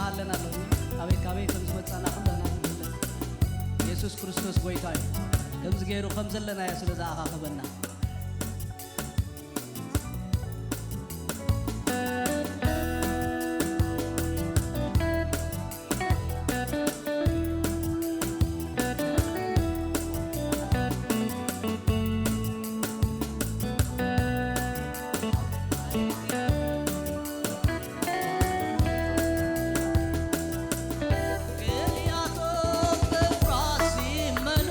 ኣለና ኣለዉ። ካበይ ካበይ ከም ዝመጻና ኩልና ንፈልጥ። የሱስ ክርስቶስ ጎይታ እዩ። ከምዚ ገይሩ ከም ዘለናዮ ስለ ዝኣኻኸበና። ገሊኣቶም በፍራስ ይመኑ፣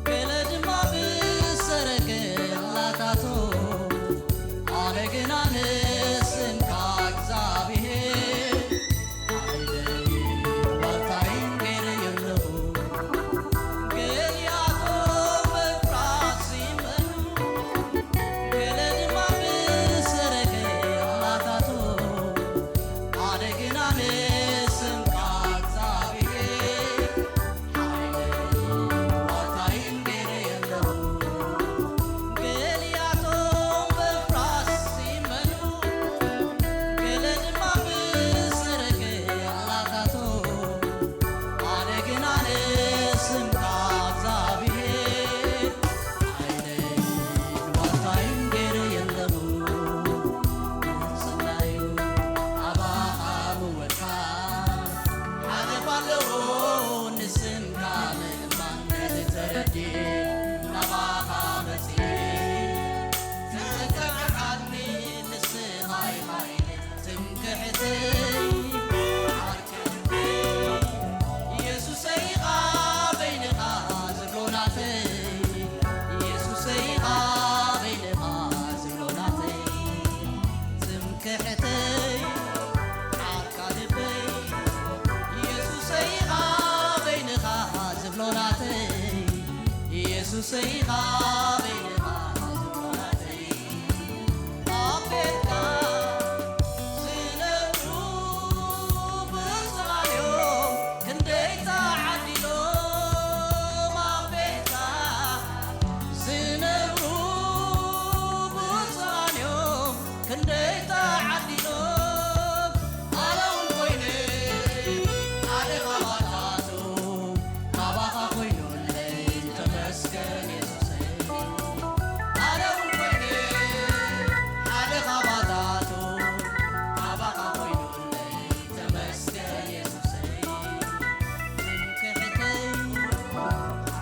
ገለ ድማ ብሰረገላታቶ፣ ኣነ ግና ንስምካ እግዚኣብሄር፣ ሓይለይ ዋልታይን ገይረዮ ኣለኹ። ገሊኣቶም በፍራስ ይመኑ፣ ገለ ድማ ብሰረገላታቶ፣ ኣነ ግና ንስምካ እግዚኣብሄር፣ ሓይለይ ዋልታይን ገይረዮ ኣለኹ። ገሊኣቶም በፍራስ ይመኑ፣ ገለ ድማ ብሰረገላታቶ፣ ኣነ ግና ንስምካ እግዚኣብሄር፣ ሓይለይን ዋልታይን ገይረዮ ኣለኹ። ንሰናዩ ኣባኻ ምወካ ሓለፍ ኣለዎ፣ ንስምካ ምእማን ነዚ ተረዲኤ ናባኻ መጺኤ። ትጸንቀቃኒ ንስኻ ኢኻ ትምክሕተይ፣ ዓርከይ ኢየሱሰይ ኢኻ በይንኻ ዝብሎ ናተይ፣ ኢየሱሰይ ኢኻ በይንኻ ዝብሎ ናተይ፣ ትምክሕተይ ዓርካ ልበይ፣ ኢየሱሰይ ኢኻ በይንኻ ዝብሎ ናተይ፣ ኢየሱሰይ ኢኻ በይንኻ ዝብሎ ናተይ። ኣብ ቤትካ ዝነብሩ ብፁዓን እዮም፣ ክንደይ ተዓዲሎም። ኣብ ቤትካ ዝነብሩ ብፁዓን እዮም፣ ክንደይ ተዓዲሎም። ኣነ እውን ኮይነ ሓደ ካባታቱ፣ ካባኻ ኮይኑለይ ተመስገን የሱሰይ። ኣነ እውን ኮይነ ሓደ ካባታቱ፣ ካባኻ ኮይኑለይ ተመስገን የሱሰይ። ትምክሕተይ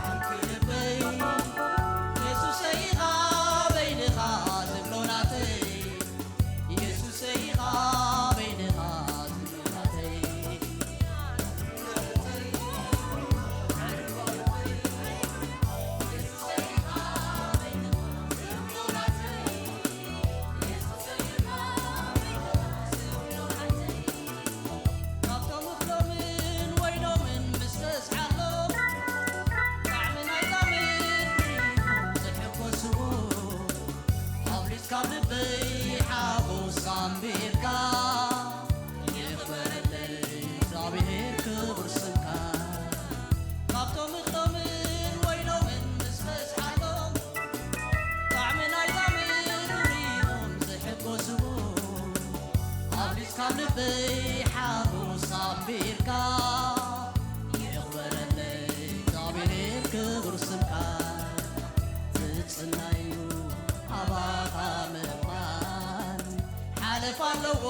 ዓርኪ ልበይ፣ የሱሰይ ኢኻ በይንኻ ዝብሎ ናተይ፣ የሱሰይ ኢኻ በይንኻ ዝብሎ ናተይ። ካብቶም እኽሎምን ወይኖምን ምስ በዝሓሎም፣ ጣዕሚ ናይዛ ምድሪ ዝሕጎስዎ፣ ኣብሊጽካ ኣብ ልበይ ሓጎስ ኣንቢርካ፣ ይኽበረለይ እግዚኣብሔር ክቡር ስምካ። ካብቶም እኽሎምን ወይኖምን ምስ በዝሓሎም፣ ጣዕሚ ናይዛ ምድሪ ሪኦም ዝሕጎስዎ፣ ኣብሊጽካ ኣብ ልበይ ሓጎስ ኣንቢርካ፣ ይኽበረለይ እግዚኣብሔር ክቡር ስምካ። ዝጽናዩ ኣባኻ ምእማን ሓለፍ ኣለዎ፣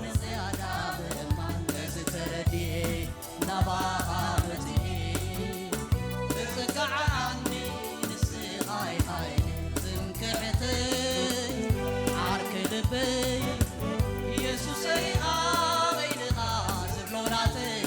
ንዝያዳ ምእማን ነዚ ተረዲኤ ናባኻ መጺኤ። ትጽግዓኒ ንስኻ ኢኻ ትምክሕተይ፣ ዓርኪ ልበይ፣ የሱሰይ ኢኻ በይንኻ ዝብሎ ናተይ፣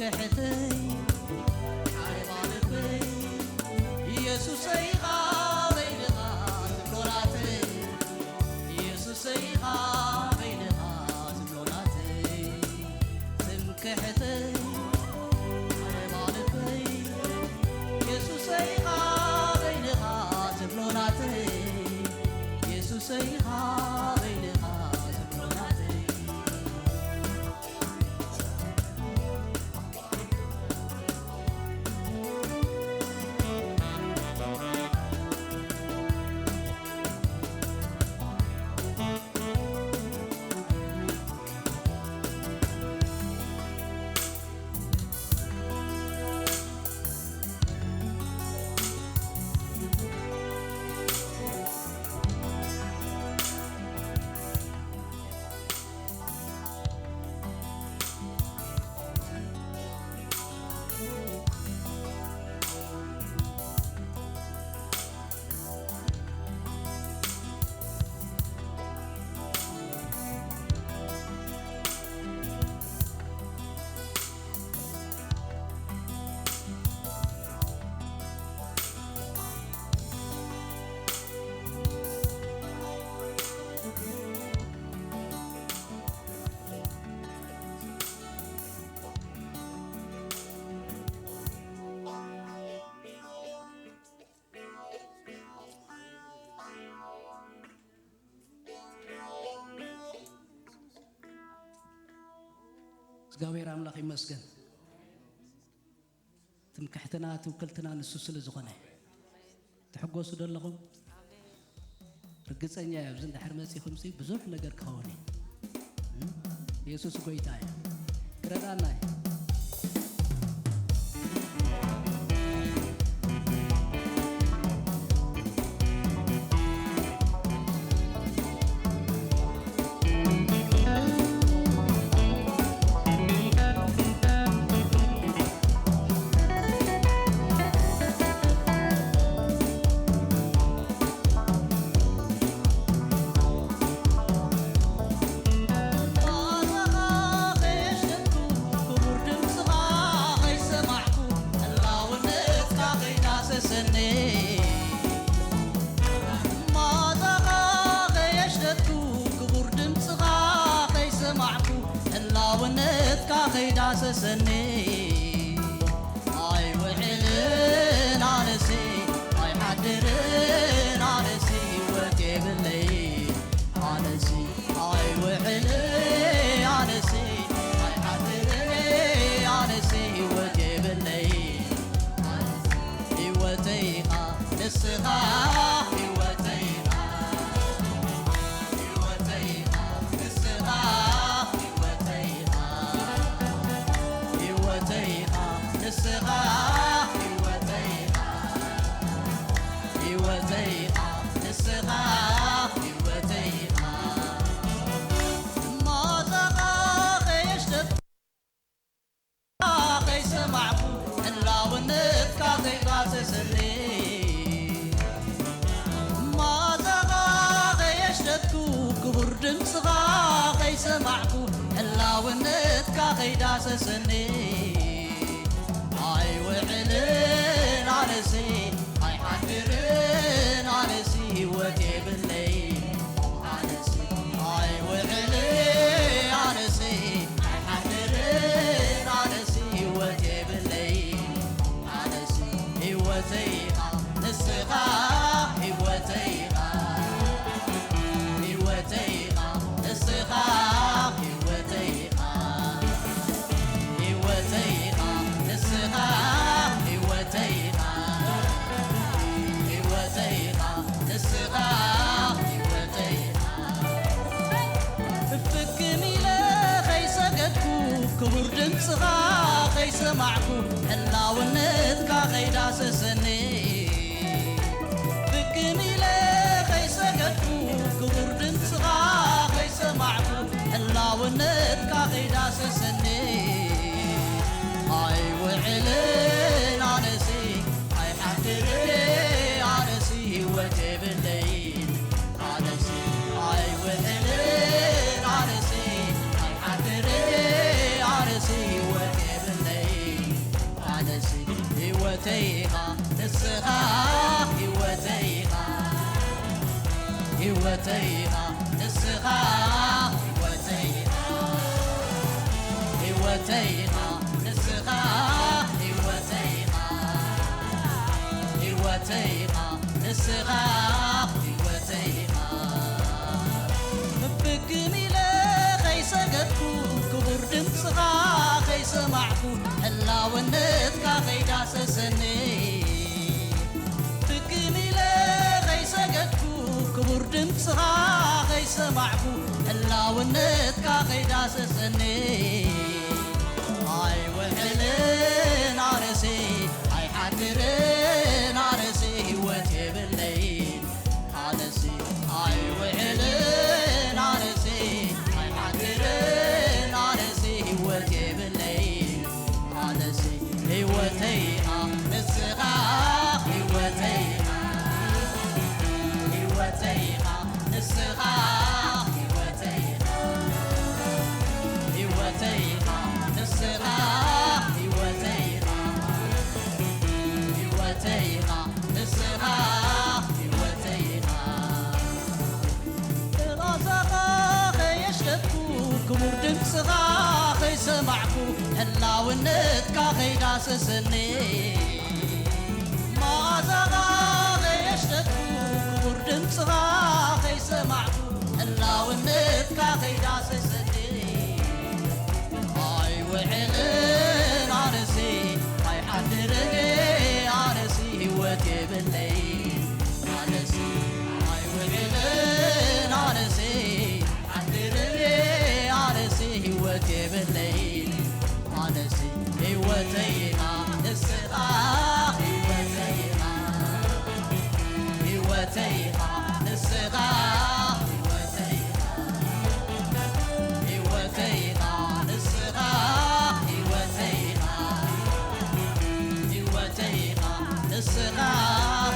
ሕተይ ዓረባ ልበይ ኢየሱሰይ ኢኻ በይንኻ ትብሎ ናተይ ኢየሱሰይ ኢኻ በይንኻ ትብሎ ናተይ ስምኪ ሕተይ ዓረባ ልበይ ኢየሱሰይ ኢኻ በይንኻ ትብሎ ናተይ ኢየሱሰይ ኢኻ በይንኻ ትብሎ ናተይ እግዚኣብሔር ኣምላኽ ይመስገን። ትምክሕትና ትውክልትና ንሱ ስለ ዝኾነ ትሕጎሱ ዶ ኣለኹም? ርግጸኛ እየ ኣብዚ እንድሕር መጺኹም ሲ ብዙሕ ነገር ክኸውን እዩ። እም? የሱስ ጎይታ እዩ። ክረዳና እዩ። ህይወተይ ኢኻ ንስኻ፣ ህይወተይ ኢኻ፣ ህይወተይ ኢኻ ንስኻ፣ ህይወተይ ኢኻ፣ ህይወተይ ኢኻ ንስኻ፣ ህይወተይ ኢኻ። ብግም ኢለ ከይሰገድኩ፣ ክቡር ድምፅኻ ከይሰማዕኩ፣ ህላውነትካ ከይዳሰሰኒ። ብግም ኢለ ከይሰገድኩ፣ ክቡር ድምፅኻ ከይሰማዕኩ፣ ህላውነትካ ከይዳሰሰኒ። ኣይውዕልን ኣርእሰይ፣ ኣይሓድርን ኣርእሰይ፣ ህይወት የብለይን ኣርእሰይ። ኣይውዕልን ኣርእሰይ፣ ኣይሓድርን ኣርእሰይ፣ ህይወት የብለይን ኣርእሰይ። ህይወተይ ኢኻ ንስኻ፣ ህይወተይ ኢኻ፣ ህይወተይ ኢኻ ንስኻ፣ ህይወተይ ኢኻ፣ ህይወተይ ኢኻ ንስኻ፣ ህይወተይ ኢኻ፣ ህይወተይ ኢኻ ንስኻ፣ ህይወተይ ኢኻ። መዓዛኻ ከየሽተትኩ፣ ክቡር ድምፅኻ ከይሰማዕኩ፣ ህላውነትካ ከይዳሰሰኒ። መዓዛኻ ከየሽተትኩ፣ ክቡር ድምፅኻ ከይሰማዕኩ፣ ህላውነትካ ከይዳሰሰኒ። ኣይውዕልን ኣርእሰይ፣ ኣይሓድርን ኣርእሰይ፣ ህይወት የብለይን ኣርእሰይ። ኣይውዕልን ኣርእሰይ፣ ኣይሓድርን ኣርእሰይ፣ ህይወት የብለይን ኣርእሰይ። ህይወተይ ኢኻ ንስኻ፣ ህይወተይ ኢኻ፣ ህይወተይ ኢኻ ንስኻ፣ ህይወተይ ኢኻ፣ ህይወተይ ኢኻ ንስኻ፣ ህይወተይ ኢኻ፣ ህይወተይ ኢኻ ንስኻ፣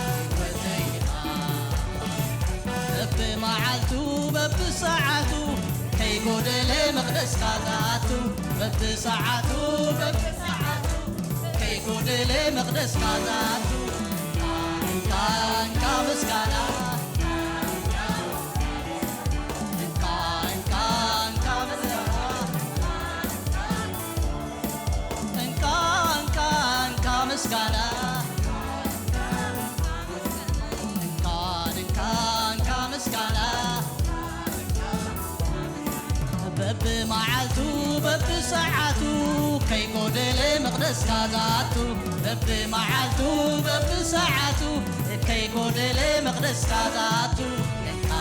ህይወተይ ኢኻ። በብመዓልቱ በብሰዓቱ ከይጎደለ መቕደስካ ዝኣቱ፣ በብሰዓቱ በብሰዓቱ ከይጎደለ መቕደስካ ዝኣቱ፣ እንካ እንካ ምስጋና፣ እንካ እንካ እንካ ምስጋና፣ እንካ እንካ እንካ ምስጋና፣ እንካ እንካ እንካ ምስጋና። በብመዓልቱ በብሰዓቱ ከይጎደለ መቕደስካ ዝኣቱ፣ በብመዓልቱ በብሰዓቱ ከይጎደለ መቕደስካ ዝኣቱ፣ እንካ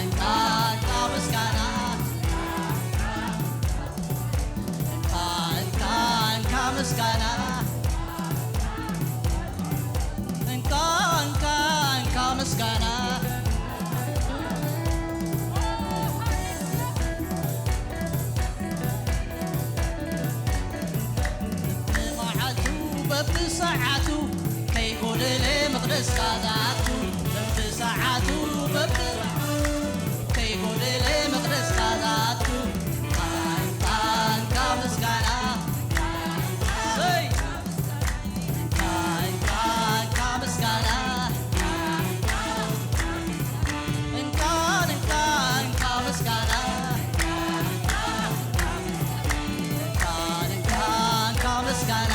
እንካ እንካ ምስጋና፣ እንካ እንካ እንካ ምስጋና፣ እንካ እንካ እንካ ምስጋና። በብመዓልቱ በብሰዓቱ ከይጎደለ መቕደስካ ዝኣቱ፣ በብሰዓቱ በብሰዓቱ ከይጎደለ መቕደስካ ዝኣቱ፣ እንካ እንካ ምስጋና። ሰይ! እንካ እንካ እንካ ምስጋና፣ እንካ እንካ እንካ ምስጋና፣ እንካ እንካ እንካ ምስጋና።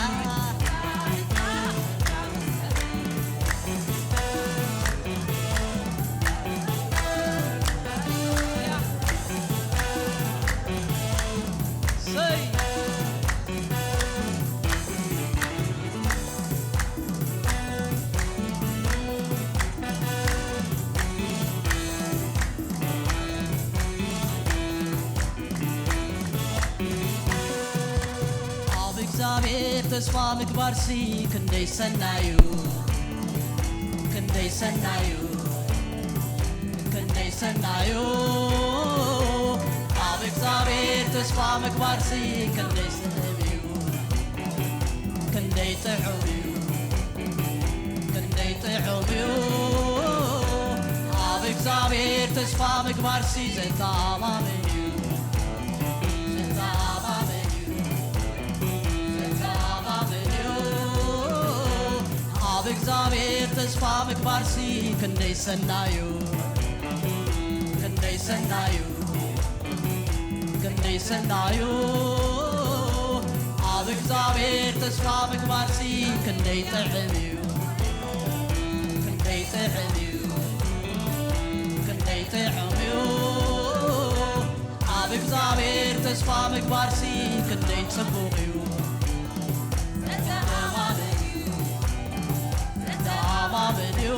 ሰይ! ኣብ እግዚኣብሔር ተስፋ ምግባርሲ ክንደይ ሰናዩ፣ ክንደይ ሰናዩ፣ ክንደይ ሰናዩ። ኣብ እግዚኣብሔር ተስፋ ምግባርሲ ክንደይ ስሕብ እዩ፣ ክንደይ ጥዑም እዩ፣ ክንደይ ጥዑም እዩ። ኣብ እግዚኣብሔር ተስፋ ምግባርሲ ዘተኣማምን እዩ፣ ዘተኣማምን እዩ፣ ዘተኣማምን እዩ። ኣብ እግዚኣብሔር ተስፋ ምግባርሲ ክንደይ ሰናዩ፣ ሰናዩ፣ ክንደይ ሰናዩ፣ ኣብ እግዚኣብሔር ተስፋ ምግባርሲ ክንደይ ጥዕም እዩ። ክንደይ ጥዕም እዩ። ክንደይ ጥዕም እዩ። ኣብ እግዚኣብሔር ተስፋ ምግባርሲ ክንደይ ጽቡቕ እዩ። ተኣማመን እዩ። ተኣማመን እዩ።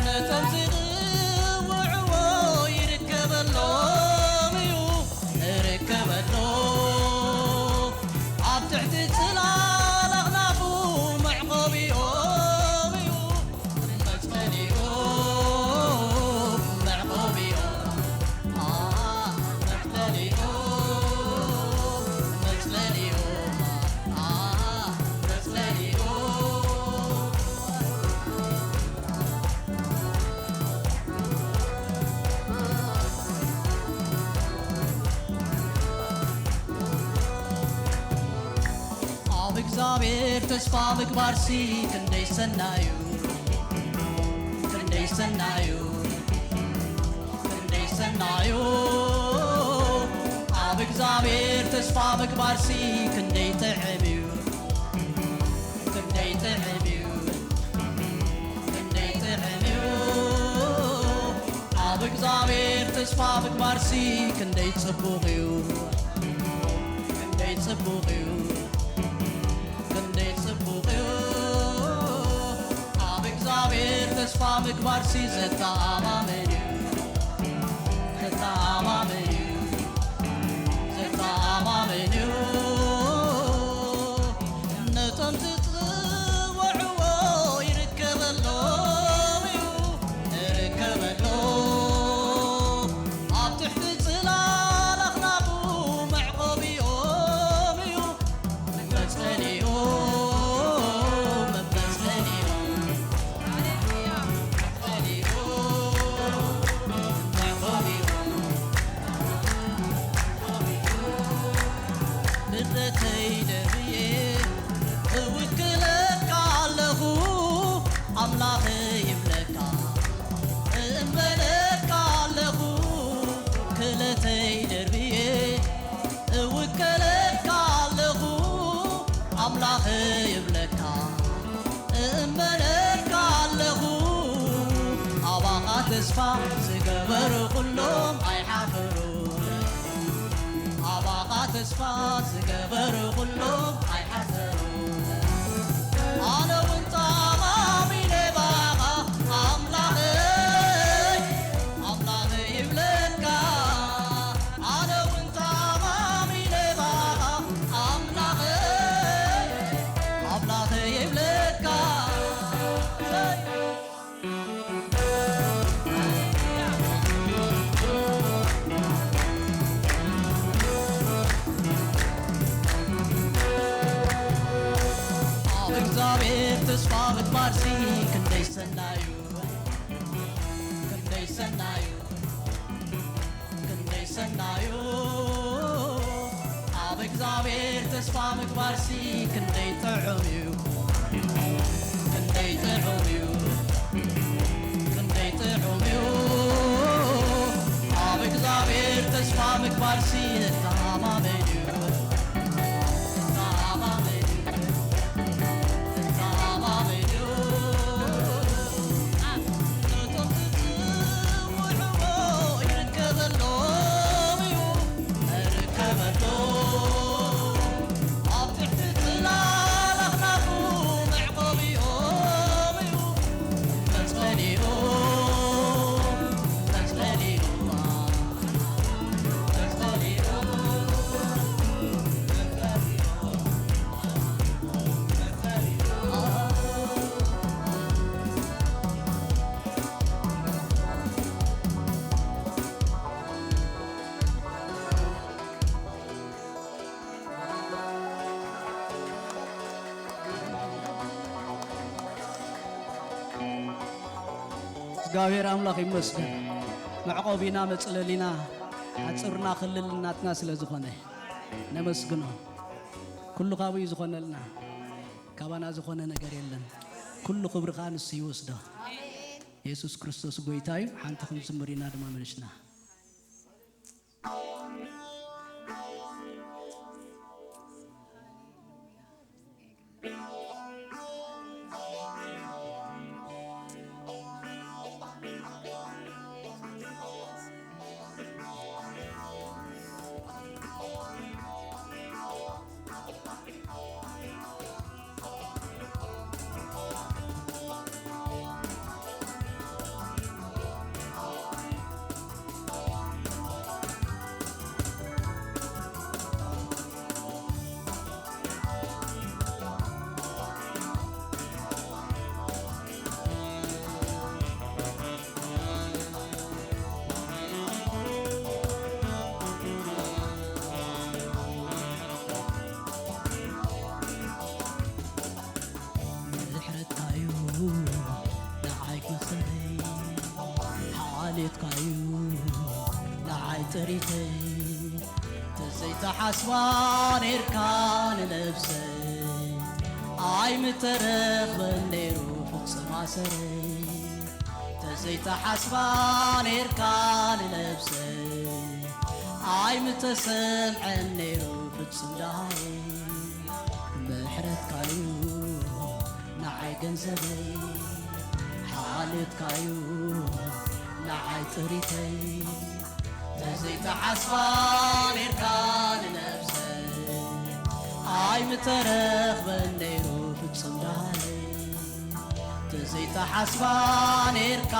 ነቶም ዝጽውዕዎ ይርከበሎም እዩ። ይርከበሎም። ኣብ ትሕቲ ጽላል ኣኽናፉ መዕቆቢኦም እዩ። መጽለሊኡ፣ መዕቆቢኡ፣ አ፣ መጽለሊኡ፣ መጽለሊኡ፣ አ፣ መጽለሊኡ። ኣብ እግዚኣብሔር ተስፋ ምግባርሲ ክንደይ ሰናዩ፣ ክንደይ ሰናዩ፣ ክንደይ ሰናዩ። ኣብ እግዚኣብሔር ተስፋ ምግባርሲ ክንደይ ጥዕም እዩ፣ ክንደይ ጥዕም እዩ፣ ክንደይ ጥዕም እዩ። ኣብ እግዚኣብሔር ተስፋ ምግባርሲ ክንደይ ጽቡቕ እዩ፣ ክንደይ ጽቡቕ እዩ፣ ክንደይ ጽቡቕ እዩ። ኣብ እግዚኣብሔር ተስፋ ምግባርሲ ዘተኣማምን እዩ፣ ዘተኣማምን እዩ፣ ዘተኣማምን እዩ። ነቶም ዝጽውዕዎ ይርከበሎም እዩ፣ ይርከበሎም። ኣብ ትሕቲ ጽላል ኣኽናፉ መዕቆቢኦም እዩ፣ መጽለሊኡ፣ መጽለሊኡ፣ መጽለሊኡ፣ መዕቆቢኡ። ምሕረተይ ደርብየ እውክለካ ኣለኹ፣ ኣምላኸይ ይብለካ እእመነካ ኣለኹ። ክለተይ ደርብየ እውከለካ ኣለኹ፣ ኣምላኸይ ይብለካ እእመነካ ኣለኹ። ኣባኻ ተስፋ ዝገበሩ ኩሎም ኣይሓፈሩን። ኣባኻ ተስፋ ዝገበሩ ኩሎም ኣይሓፈሩን። ኣነ እውን ተኣማሚነ ባኻ ኣምላኸይ፣ ኣምላኸይ ይብለካ። ኣነ እውን ተኣማሚነ ባኻ ኣምላኸይ፣ ኣምላኸይ ይብለካ። ኣብ እግዚኣብሔር ተስፋ ምግባርሲ ክንደይ ሰናዩ፣ ክንደይ ሰናዩ፣ ክንደይ ሰናዩ። ኣብ እግዚኣብሔር ተስፋ ምግባርሲ ክንደይ ጥዑም እዩ፣ ክንደይ ጥዑም እዩ፣ ክንደይ ጥዑም እዩ። ኣብ እግዚኣብሔር ተስፋ ምግባርሲ እተኣማመን እዩ፣ እተኣማመን እዩ፣ እተኣማመን እዩ። ነቶም ዝጽውዕዎ ይርከበሎም እዩ፣ ይርከበሎም። ኣብ ትሕቲ ጽላል ኣኽናፉ መዕቆቢኦም እዩ። መጽለሊኡ፣ መጽለሊኡ፣ መጽለሊኡ፣ መጽለሊኡ። እግዚኣብሔር ኣምላኽ ይመስገን። መዕቆቢና፣ መጽለሊና፣ ሓጽርና፣ ክልል ናትና ስለ ዝኾነ ነመስግኖ። ኩሉ ካብኡ እዩ ዝኾነልና። ካባና ዝኾነ ነገር የለን። ኩሉ ክብሪ ኸኣ ንሱ ይወስዶ። የሱስ ክርስቶስ ጎይታ እዩ። ሓንቲ ክንዝምር ኢና ድማ መለሽና። ምሕረትካዩ ንዓይ ገንዘበይ፣ ሓልዮትካዩ ንዓይ ጥሪተይ። ተዘይተሓስባ ኔርካ ንነብሰይ፣ ኣይምተረኽበን ነይሩ ፍጹም ኣሰረይ። ተዘይተሓስባ ኔርካ ንነብሰይ፣ ኣይምተሰምዐን ነይሩ ፍጹም ደሃየይ። ምሕረትካዩ ንዓይ ገንዘበይ፣ ሓልዮትካዩ ንዓይ ጥሪተይ። ተዘይተሓስባ ኔርካ ንነብሰይ፣ ኣይምተረኽበን ነይሩ ፍጹም ደሃየይ። ተዘይተሓስባ ኔርካ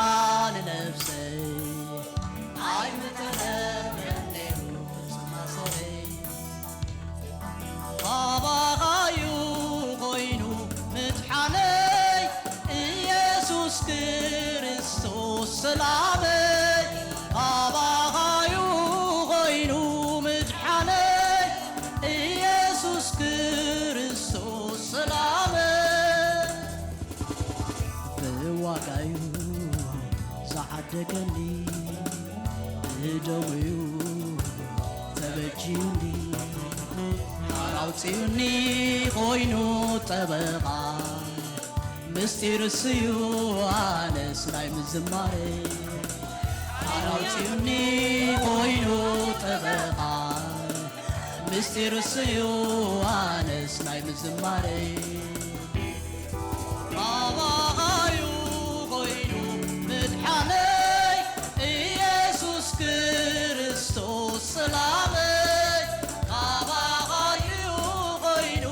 ንነብሰይ፣ ኣይምተረኽበን ነይሩ ፍጹም ኣሰረይ። ካባኻዩ ኮይኑ ምድሓነይ፣ ኢየሱስ ክርስቶስ ሰላመይ። ካባኻዩ ኮይኑ ምድሓነይ፣ ኢየሱስ ክርስቶስ ሰላመይ። ብዋጋዩ ዝዓደገኒ፣ ብደሙዩ ተበጅዩኒ፣ ሓራ ኣውጺኡኒ ኮይኑ ጠበቓ። ምስጢር እስዩ ኣነስ ናይ ምዝማረይ፣ ሓራ ኣውጺኡኒ ኮይኑ ጠበቓ። ምስጢር እስዩ ኣነስ ናይ ምዝማረይ። ካባኻዩ ኮይኑ ምድሓነይ፣ ኢየሱስ ክርስቶስ ሰላመይ። ካባኻዩ ኮይኑ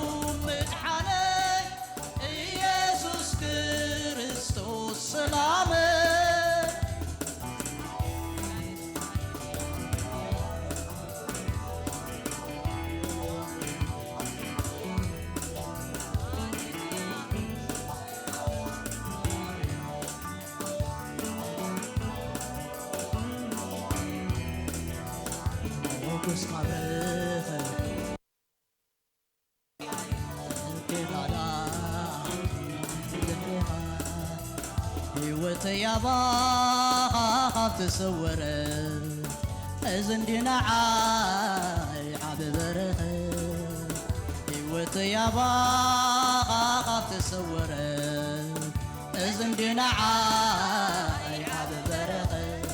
ምድሓነይ፣ ኢየሱስ ክርስቶስ ሰላመይ። ሞጎስ ካብ ረኸብኩ፣ ህይወተይ ኣባኻ ካብ ተሰወረ፣ እዚ እንዲ ንዓይ ዓቢ በረኸት። ህይወተይ ኣባኻ ካብ ተሰወረ፣ እዚ እንዲ ንዓይ ዓቢ በረኸት።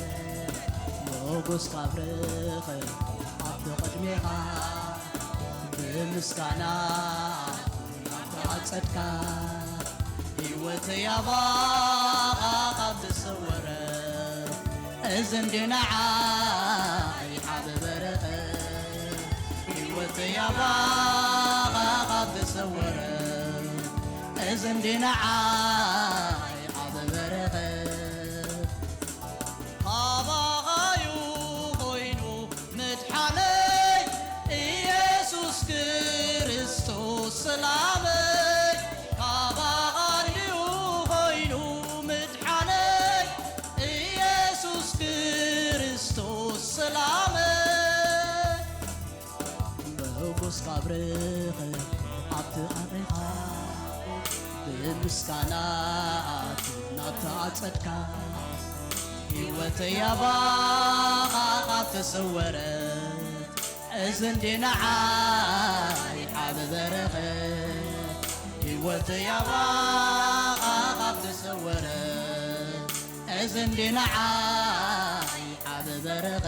ሞጎስ ካብ ረኸብኩ ኣብ ቅድሜኻ፣ ብምስጋና ናብታ ኣጸድካ። ህይወተይ ኣባኻ ካብ ተሰወረ፣ እዚ እንዲ ንዓይ ዓቢ በረኸት። ህይወተይ ኣባኻ ካብ ተሰወረ፣ እዚ እንዲ ንዓይ ዓቢ በረኸት። ካባኻዩ ኮይኑ ምድሓነይ፣ ኢየሱስ ክርስቶስ ሰላመይ። ካባኻዩ ኮይኑ ምድሓነይ፣ ኢየሱስ ክርስቶስ ሰላመይ። ሞጎስ ካብ ረኸብኩ ኣብቲ ኣቕሬኻ፣ ብምስጋና ኣቱ ናብቲ ኣጸድካ። ህይወተይ ኣባኻ ካብ ተሰወረት፣ እዚ እንዲ ንዓይ ዓቢ በረኸት። ህይወተይ ኣባኻ ካብ ተሰወረት፣ ዘንዴ ንዓይ ዓቢ በረኸት።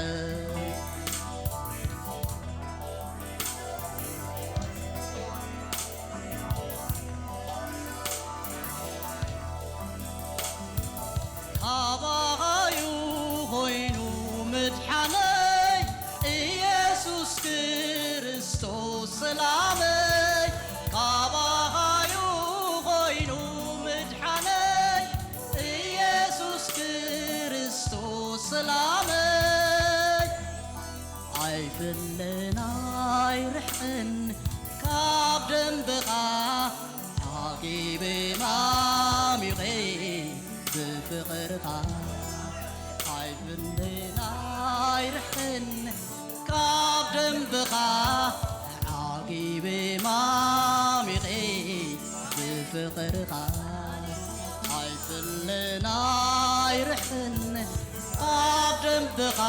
ካባኻዩ ኾይኑ ምድሓነይ ኢየሱስ ክርስቶስ ሰላመይ። ካባኻዩ ኾይኑ ምድሓነይ ኢየሱስ ክርስቶስ ሰላመይ። ኣይፍለን ኣይርሕቕን ካብ ደንበኻ ዓጊበ ማሚቐ ብፍቕርኻ። ኣይፍለን ኣይርሕቕን ካብ ደንበኻ ዓጊበ ማሚቐ ብፍቕርኻ። ኣይፍለን ኣይርሕቕን ካብ ደንበኻ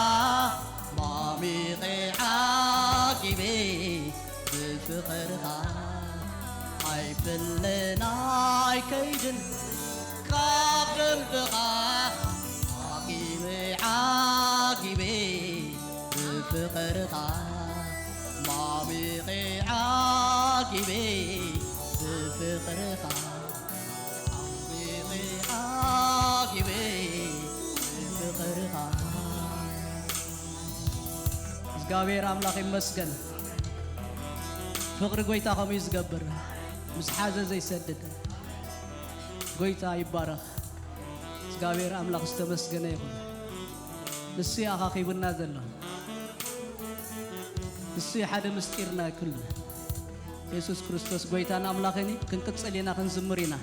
ማሚቐ ዓጊበ ብፍቕርኻ። ኣይፍለን ኣይከይድን ካብ ደንበኻ ዓጊበ ዓጊበ ብፍቕርኻ። ማሚቐ ዓጊበ ብፍቕርኻ። ዓጊበ ዓጊበ ብፍቕርኻ። እግዚኣብሔር ኣምላኽ ይመስገን። ፍቕሪ ጎይታ ከምኡ እዩ ዝገብር። ምስ ሓዘዘ ይሰድድ። ጎይታ ይባረኽ። እግዚኣብሔር ኣምላኽ ዝተመስገነ ይኹን። ንሱ እዩ ኣኻኺቡና ዘሎ። ንሱ እዩ ሓደ ምስጢርና ኩሉ። የሱስ ክርስቶስ ጎይታን ኣምላኽን እዩ። ክንቅጽል ኢና፣ ክንዝምር ኢና።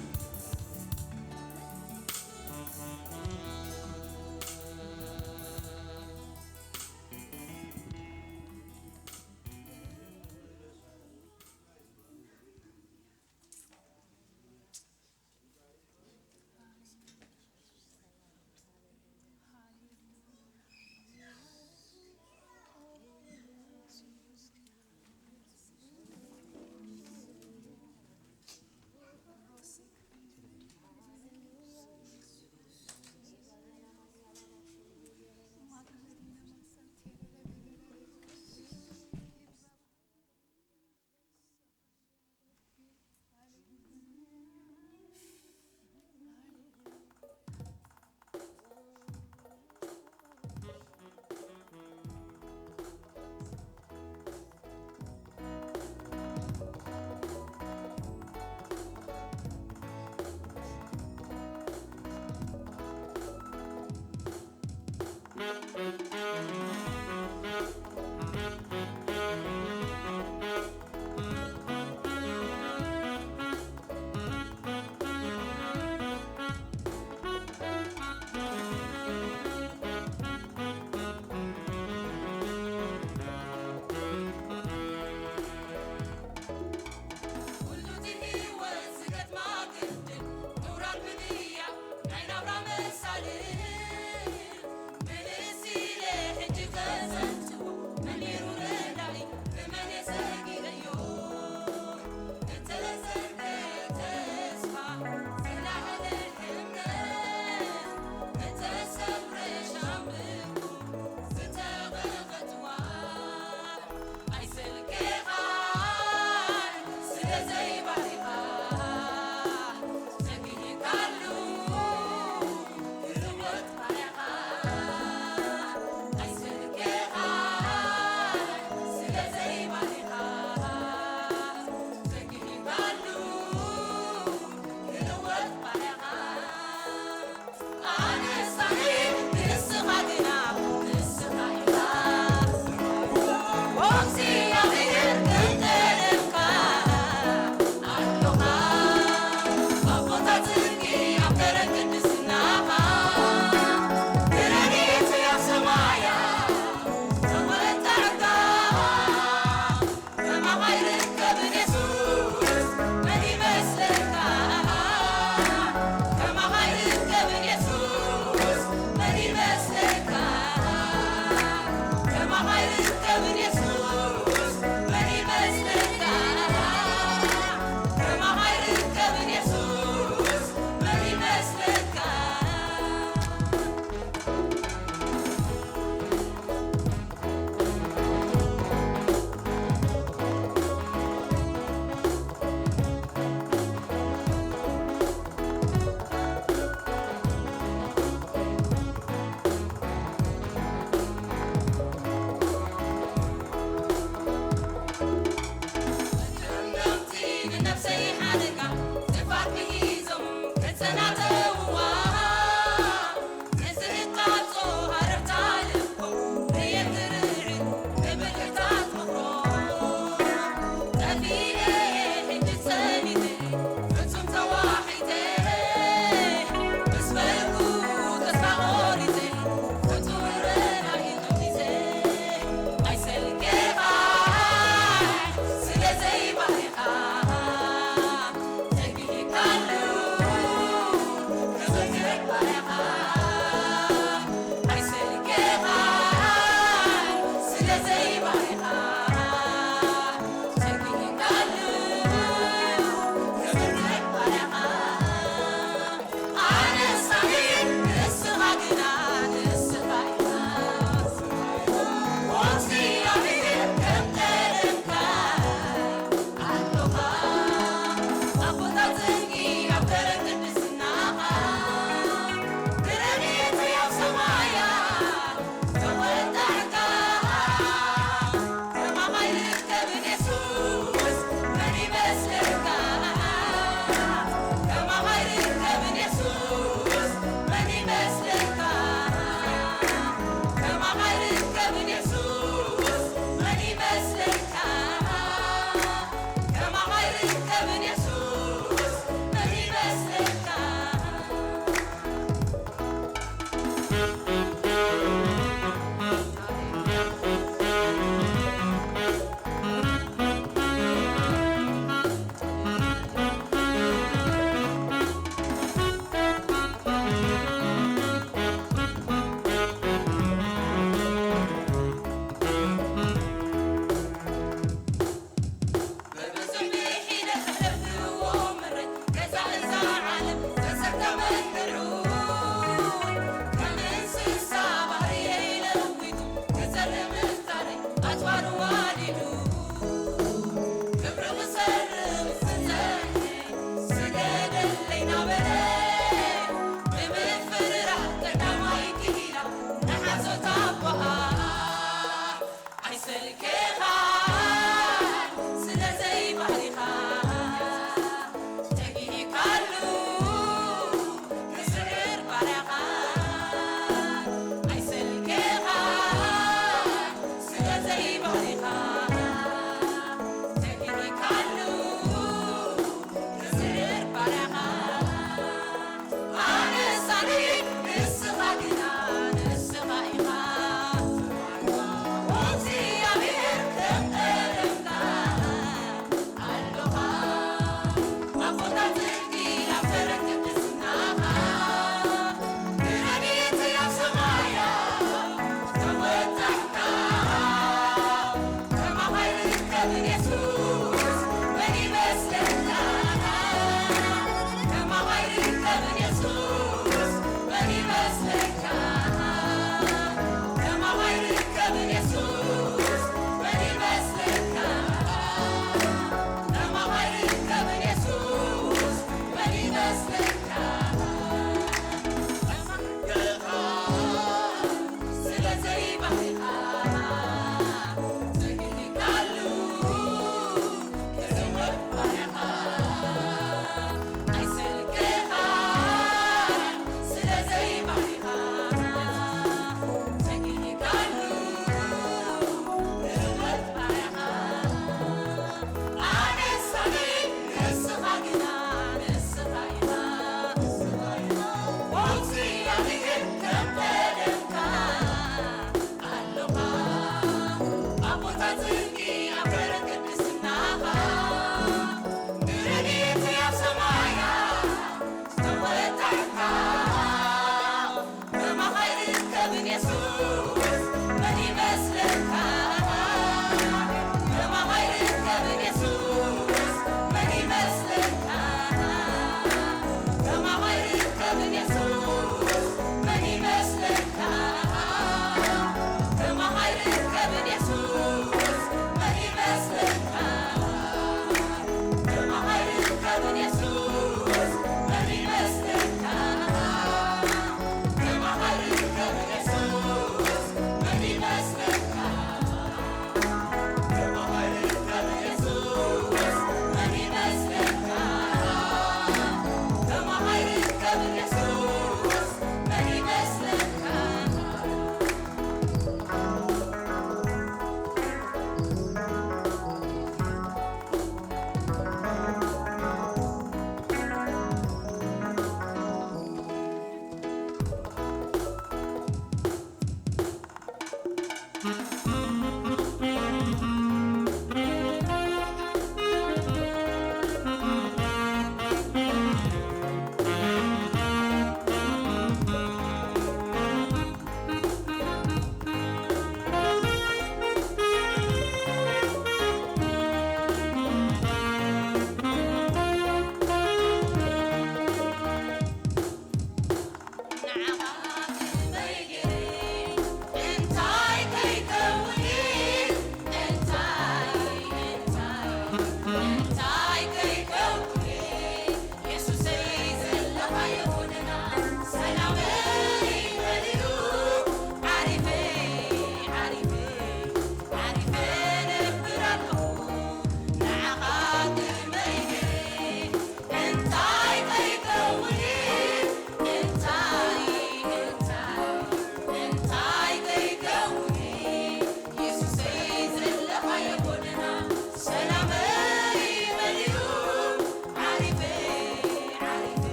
የሱስ መን ይመስለካ? ከማኻ ኣይርከብን የሱስ መን ይመስለካ? ከማኻ ኣይርከብን የሱስ መን ይመስለካ? ከማኻ ኣይርከብን የሱስ መን ይመስለካ?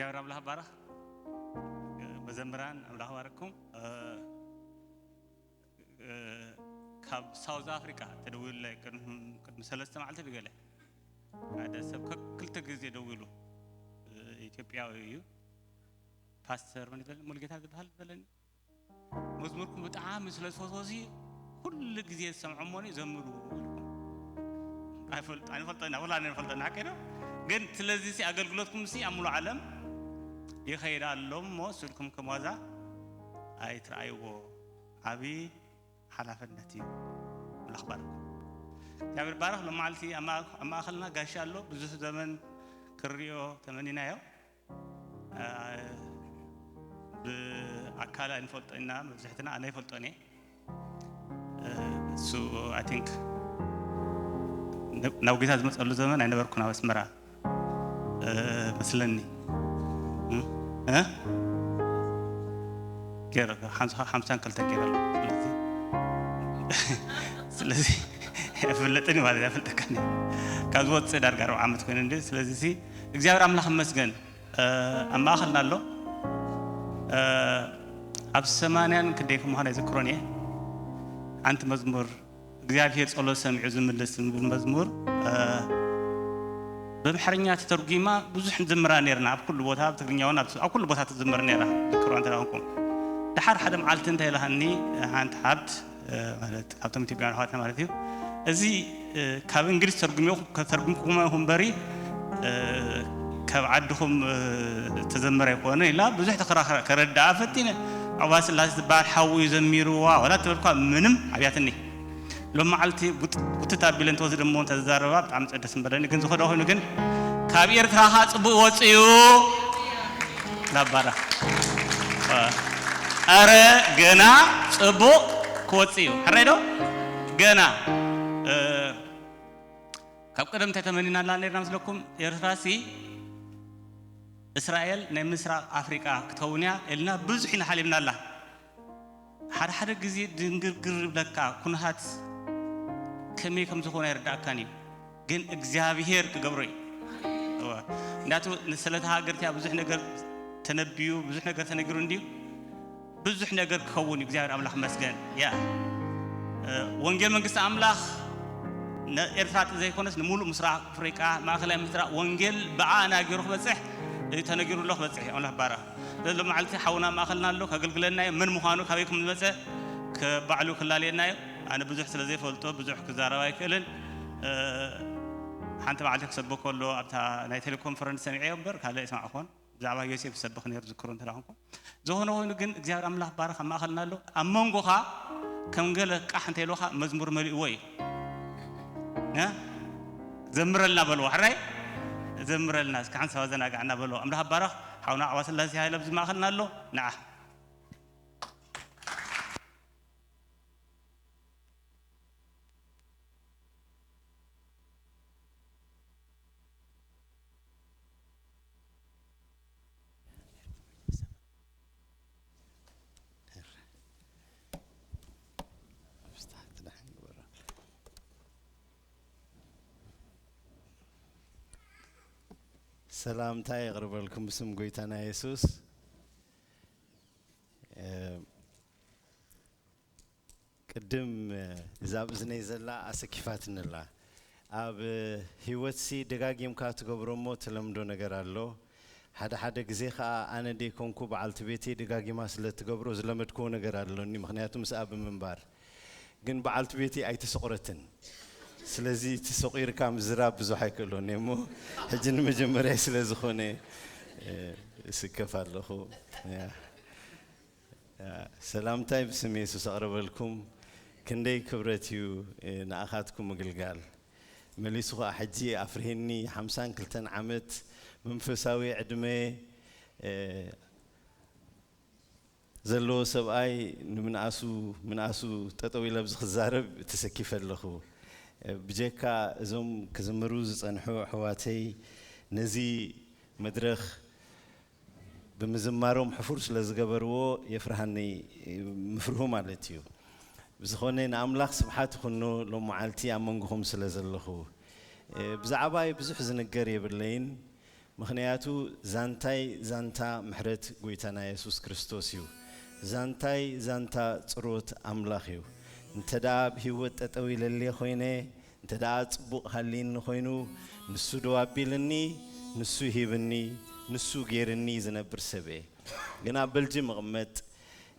እግዚኣብሔር ኣምላኽ ባረኽ። መዘምራን ኣምላኽ ባረኩም። ካብ ሳውዝ ኣፍሪካ ተደዊሉለይ ቅድሚ ቅድሚ ሰለስተ መዓልቲ ድገለ ሓደ ሰብ ክልተ ግዜ ደዊሉ፣ ኢትዮጵያዊ እዩ። ፓስተር መን ይበል? ሙሉጌታ ዝበሃል በለኒ። መዝሙርኩም ብጣዕሚ ስለ ዝፈትዎ ሲ ኩሉ ግዜ ዝሰምዖ እሞ ዘምሩ ኢልኩም። ኣይፈልጥ ኣይፈልጠና ወላ ኣይፈልጠና ሓቀይ ነው። ግን ስለዚ ሲ ኣገልግሎትኩም ሲ ኣብ ሙሉ ዓለም ይኸይድ ኣሎ እሞ ስልኩም ከም ዋዛ ኣይትረኣይዎ። ዓብዪ ሓላፍነት እዩ። ኣምላኽ ባርኩም። እግዚኣብሔር ባረኽ። ሎመዓልቲ ኣብ ማእከልና ጋሻ ኣሎ። ብዙሕ ዘመን ክሪኦ ተመኒናዮ። ብኣካል ኣይንፈልጦ ኢና፣ መብዝሕትና ኣነ ኣይፈልጦን እየ። እሱ I think ናብ ጌታ ዝመፀሉ ዘመን ኣይነበርኩን ኣብ ኣስመራ መስለኒ። ገይረ ሓምሳን ክልተን ገይረ ኣለኹ። ስለዚ ስለዚ ኣይፍለጥን ማለት ኣይፈልጠካን። ካብ ዝወፅእ ዳርጋ ኣርባ ዓመት ኮይኑ እንዲ። ስለዚ ሲ እግዚኣብሔር ኣምላኽ ይመስገን። ኣብ ማእኸልና ኣሎ። ኣብ ሰማንያን ክንደይ ከምዃኑ ኣይዝክሮን እየ። ሓንቲ መዝሙር እግዚኣብሔር ጸሎት ሰሚዑ ዝምልስ ዝብል መዝሙር ብኣምሓርኛ ተተርጒማ ብዙሕ ንዝምራ ነርና። ኣብ ኩሉ ቦታ ኣብ ትግርኛ እውን ኣብ ኩሉ ቦታ ትዝምር ነራ። ዝክሮ እንተ ኾንኩም ድሓር ሓደ መዓልቲ እንታይ ኢላሃኒ ሓንቲ ሓብት ማለት ካብቶም ኢትዮጵያውያን ኣሕዋትና ማለት እዩ። እዚ ካብ እንግሊዝ ተርጉምኩም እምበሪ ካብ ዓድኹም ተዘመረ ኣይኮነ ኢላ ብዙሕ ተከራኸረ። ከረዳኣ ፈቲነ። ዕቁባ ስላሴ ዝበሃል ሓው እዩ ዘሚርዋ ዋላ ተበልኳ ምንም ኣብያትኒ። ሎም መዓልቲ ጉትት ኣቢለ እንተወስድ እሞ እንተዛረባ ብጣዕሚ ጸደስ ምበለኒ። ግን ዝኾነ ኮይኑ ግን ካብ ኤርትራ ኻ ጽቡቅ ወጽዩ ላባራ። ኣረ ገና ጽቡቅ ክወጽእ እዩ። ሕራይ ዶ? ገና ካብ ቀደም እንታይ ተመኒና ኣላ ነርና ምስለኩም? ኤርትራ ሲ እስራኤል ናይ ምስራቅ ኣፍሪቃ ክትኸውን እያ ኢልና ብዙሕ ኢና ሓሊምና ኣላ። ሓደ ሓደ ግዜ ድንግርግር ይብለካ። ኩነታት ከመይ ከም ዝኾነ ኣይርዳእካን እዩ፣ ግን እግዚኣብሄር ክገብሮ እዩ። እወ። እንዳቱ ስለታ ሃገር እቲኣ ብዙሕ ነገር ተነብዩ፣ ብዙሕ ነገር ተነጊሩ እንድዩ። ብዙሕ ነገር ክኸውን እዩ። እግዚኣብሔር ኣምላኽ መስገን። ያ ወንጌል መንግስቲ ኣምላኽ ኤርትራ ጥዘይ ኮነስ ንምሉእ ምስራቅ ኣፍሪቃ፣ ማእከላይ ምስራቅ ወንጌል ብኣ ናጊሩ ክበጽሕ ተነጊሩ ኣሎ። ክበጽሕ ኣምላኽ ባራ። ስለዚ ሎም መዓልቲ ሓውና ማእከልና ኣሎ፣ ከገልግለና እዩ። መን ምዃኑ ካበይ ከም ዝመጸ ባዕሉ ክላለየና እዩ። ኣነ ብዙሕ ስለ ዘይፈልጦ ብዙሕ ክዛረብ ኣይክእልን። ሓንቲ መዓልቲ ክሰብክ ከሎ ኣብታ ናይ ቴሌኮንፈረንስ ሰሚዐዮ እምበር ካልእ ኣይሰማዕኩን። ብዛዕባ ዮሴፍ ዝሰብኽ ነይሩ ዝክሮ እንተ ኾንኩ። ዝኾነ ኮይኑ ግን እግዚኣብሔር ኣምላኽ ባረኽ ኣብ ማእኸልና ኣሎ። ኣብ መንጎኻ ከም ገለ ቃሕ እንተ ኢልካ መዝሙር መሊእዎ እዩ። ዘምረልና በልዎ፣ ሕራይ ዘምረልና፣ እስኪ ሓንሳብ ኣዘናጋዕና በልዎ። ኣምላኽ ባረኽ ሓውና ዓዋ ስላሴ ሃይለ ኣብዚ ማእኸልና ኣሎ። ንዓ ሰላምታ የቕርበልኩም ብስም ጎይታና የሱስ። ቅድም እዛ ኣብ እዝነይ ዘላ ኣሰኪፋትኒ ኣላ። ኣብ ህይወትሲ ደጋጊምካ ትገብሮ እሞ ትለምዶ ነገር ኣሎ። ሓደ ሓደ ግዜ ከኣ ኣነ ደይኮንኩ በዓልቲ ቤተይ ደጋጊማ ስለ ትገብሮ ዝለመድክዎ ነገር ኣሎኒ፣ ምኽንያቱ ምስኣ ብምንባር። ግን በዓልቲ ቤተይ ኣይተሰቑረትን። ስለዚ እቲ ሰቑርካ ምዝራብ ብዙሕ ኣይክእሎን እየ እሞ ሕጂ ንመጀመርያይ ስለ ዝኾነ እስከፍ ኣለኹ። ሰላምታይ ብስም የሱስ ኣቕርበልኩም። ክንደይ ክብረት እዩ ንኣኻትኩም ምግልጋል። መሊሱ ኸኣ ሕጂ ኣፍርሄኒ ሓምሳን ክልተን ዓመት መንፈሳዊ ዕድመ ዘለዎ ሰብኣይ ንምንኣሱ ምንኣሱ ጠጠው ኢለ ኣብዚ ክዛረብ ተሰኪፈ ኣለኹ። ብጀካ እዞም ክዝምሩ ዝጸንሑ ኣሕዋተይ ነዚ መድረኽ ብምዝማሮም ሕፉር ስለ ዝገበርዎ የፍርሃኒ፣ ምፍርሁ ማለት እዩ። ብዝኾነ ንኣምላኽ ስብሓት ይኹኖ ሎም መዓልቲ ኣብ መንጎኹም ስለ ዘለኹ። ብዛዕባይ ብዙሕ ዝንገር የብለይን። ምኽንያቱ ዛንታይ ዛንታ ምሕረት ጎይታና የሱስ ክርስቶስ እዩ። ዛንታይ ዛንታ ጽሮት ኣምላኽ እዩ። እንተ ደኣ ኣብ ህይወት ጠጠው ኢለልየ ኮይነ፣ እንተ ደኣ ጽቡቕ ሃልይኒ ኮይኑ፣ ንሱ ደው ኣቢልኒ፣ ንሱ ሂብኒ፣ ንሱ ገይርኒ ዝነብር ሰብ እየ። ግን ኣብ በልጅም እቕመጥ፣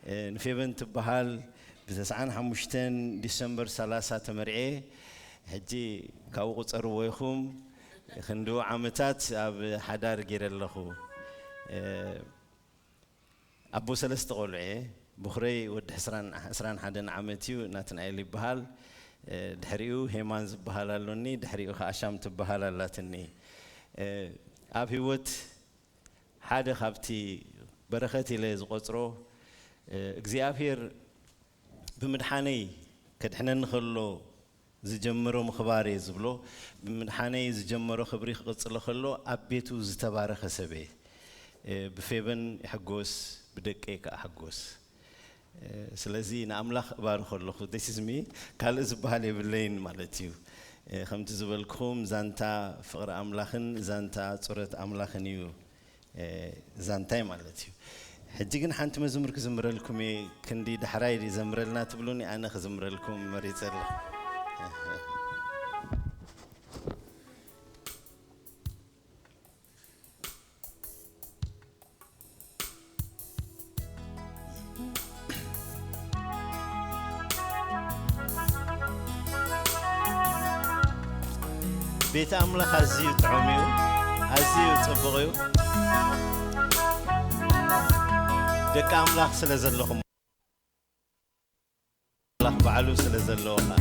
እ፣ ንፌበን ትበሃል፣ ብ ተስዓን ሓሙሽተን ዲሰምበር ሰላሳ ተመርዕየ። ሕጂ ካብኡ ቁጸርዎ ኢኹም። ክንድኡ ዓመታት ኣብ ሓዳር ገይረ ኣለኹ። እ፣ ኣቦ ሰለስተ ቆልዑ እየ። ብኹረይ ወዲ ዕስራን፣ ዕስራን ሓደን ዓመት እዩ፣ ናትናኤል ይበሃል። እ፣ ድሕሪኡ ሄማን ዝበሃል ኣሎኒ፣ ድሕሪኡ ኸዓ ሻም ትበሃል ኣላትኒ። እ፣ ኣብ ህይወት ሓደ ካብቲ በረኸት ኢለ ዝቖጽሮ፣ እ፣ እግዚኣብሔር ብምድሓነይ ከድሕነኒ ከሎ ዝጀመሮ ምኽባር እየ ዝብሎ፣ ብምድሓነይ ዝጀመሮ ክብሪ ክቕጽሎ ከሎ ኣብ ቤቱ ዝተባረኸ ሰብ እየ። እ፣ ብፌበን ይሕጎስ፣ ብደቀይ ከኣ ሕጎስ። እ፣ ስለዚ ንኣምላኽ እባርኾ ኣለኹ። This is me። ካልእ ዝበሃል የብለይን ማለት እዩ። እ፣ ከምቲ ዝበልኩኹም ዛንታ ፍቕሪ ኣምላኽን ዛንታ ጹረት ኣምላኽን እዩ፣ እ፣ ዛንታይ ማለት እዩ። ሕጂ ግን ሓንቲ መዝሙር ክዝምረልኩም እየ። ክንዲ ዳሕራይ ድዩ ዘምረልና ትብሉኒ፣ ኣነ ክዝምረልኩም መሪጸ ኣለኹ። ቤት ኣምላኽ ኣዝዩ ጥዑም እዩ፣ ኣዝዩ ጽቡቕ እዩ። ደቂ ኣምላኽ ስለ ዘለኹም፣ ኣምላኽ ባዕሉ ስለ ዘለዎ ኸኣ።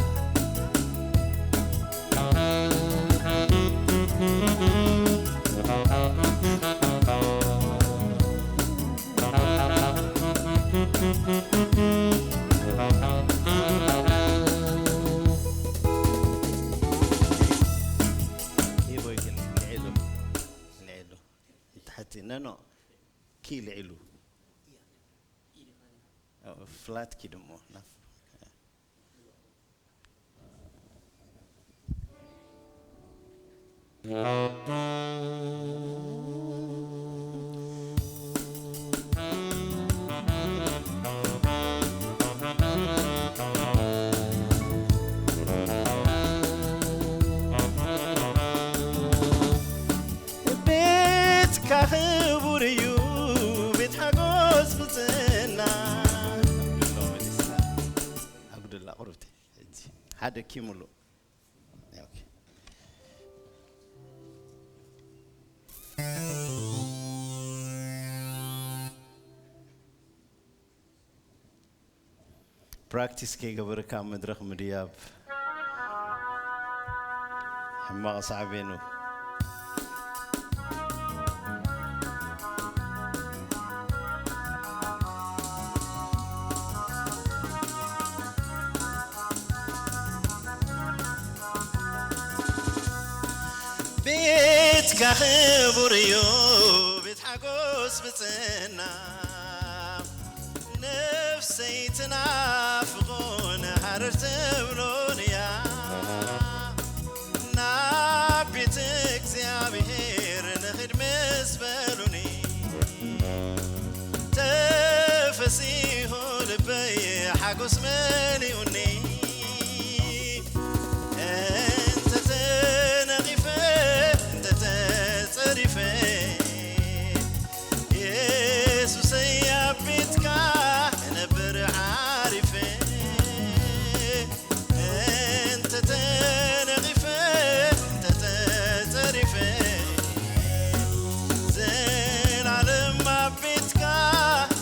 ይቦይ ግን ልዒሉ፣ ልዒሉ። እንተሓቲ፣ ኖ፣ ኖ። ኪ ልዒሉ። ፍላት ኪድ እሞ፣ ናፍ-፣ ቤትካ ክቡር እዩ፣ ቤት ሓጎስ ብጽና። ኣጉድላ ቁርብቲ፣ ሕጂ ሓደ ኪ ሙሉእ። ኦኬ። ፕራክቲስ ከይገበርካ ኣብ መድረኽ ምድያብ ሕማቕ ሳዕቤኑ። ቤትካ ክቡር እዩ፣ ቤት ሓጎስ ብጽና። ነፍሰይ ትናፍቖን ሃረር ትብሎን እያ፣ ናብ ቤት እግዚኣብሔር ንኺድ ምስ በሉኒ፣ ተፈሲሑ ልበይ ሓጎስ መሊኡኒ። እንተ ተነቒፈ፣ እንተ ተጸሪፈ፣ የሱሰይ ኣብ ቤትካ እነብር ዓሪፈ። እንተ ተነቒፈ፣ እንተ ተጸሪፈ፣ ዘላለም ኣብ ቤትካ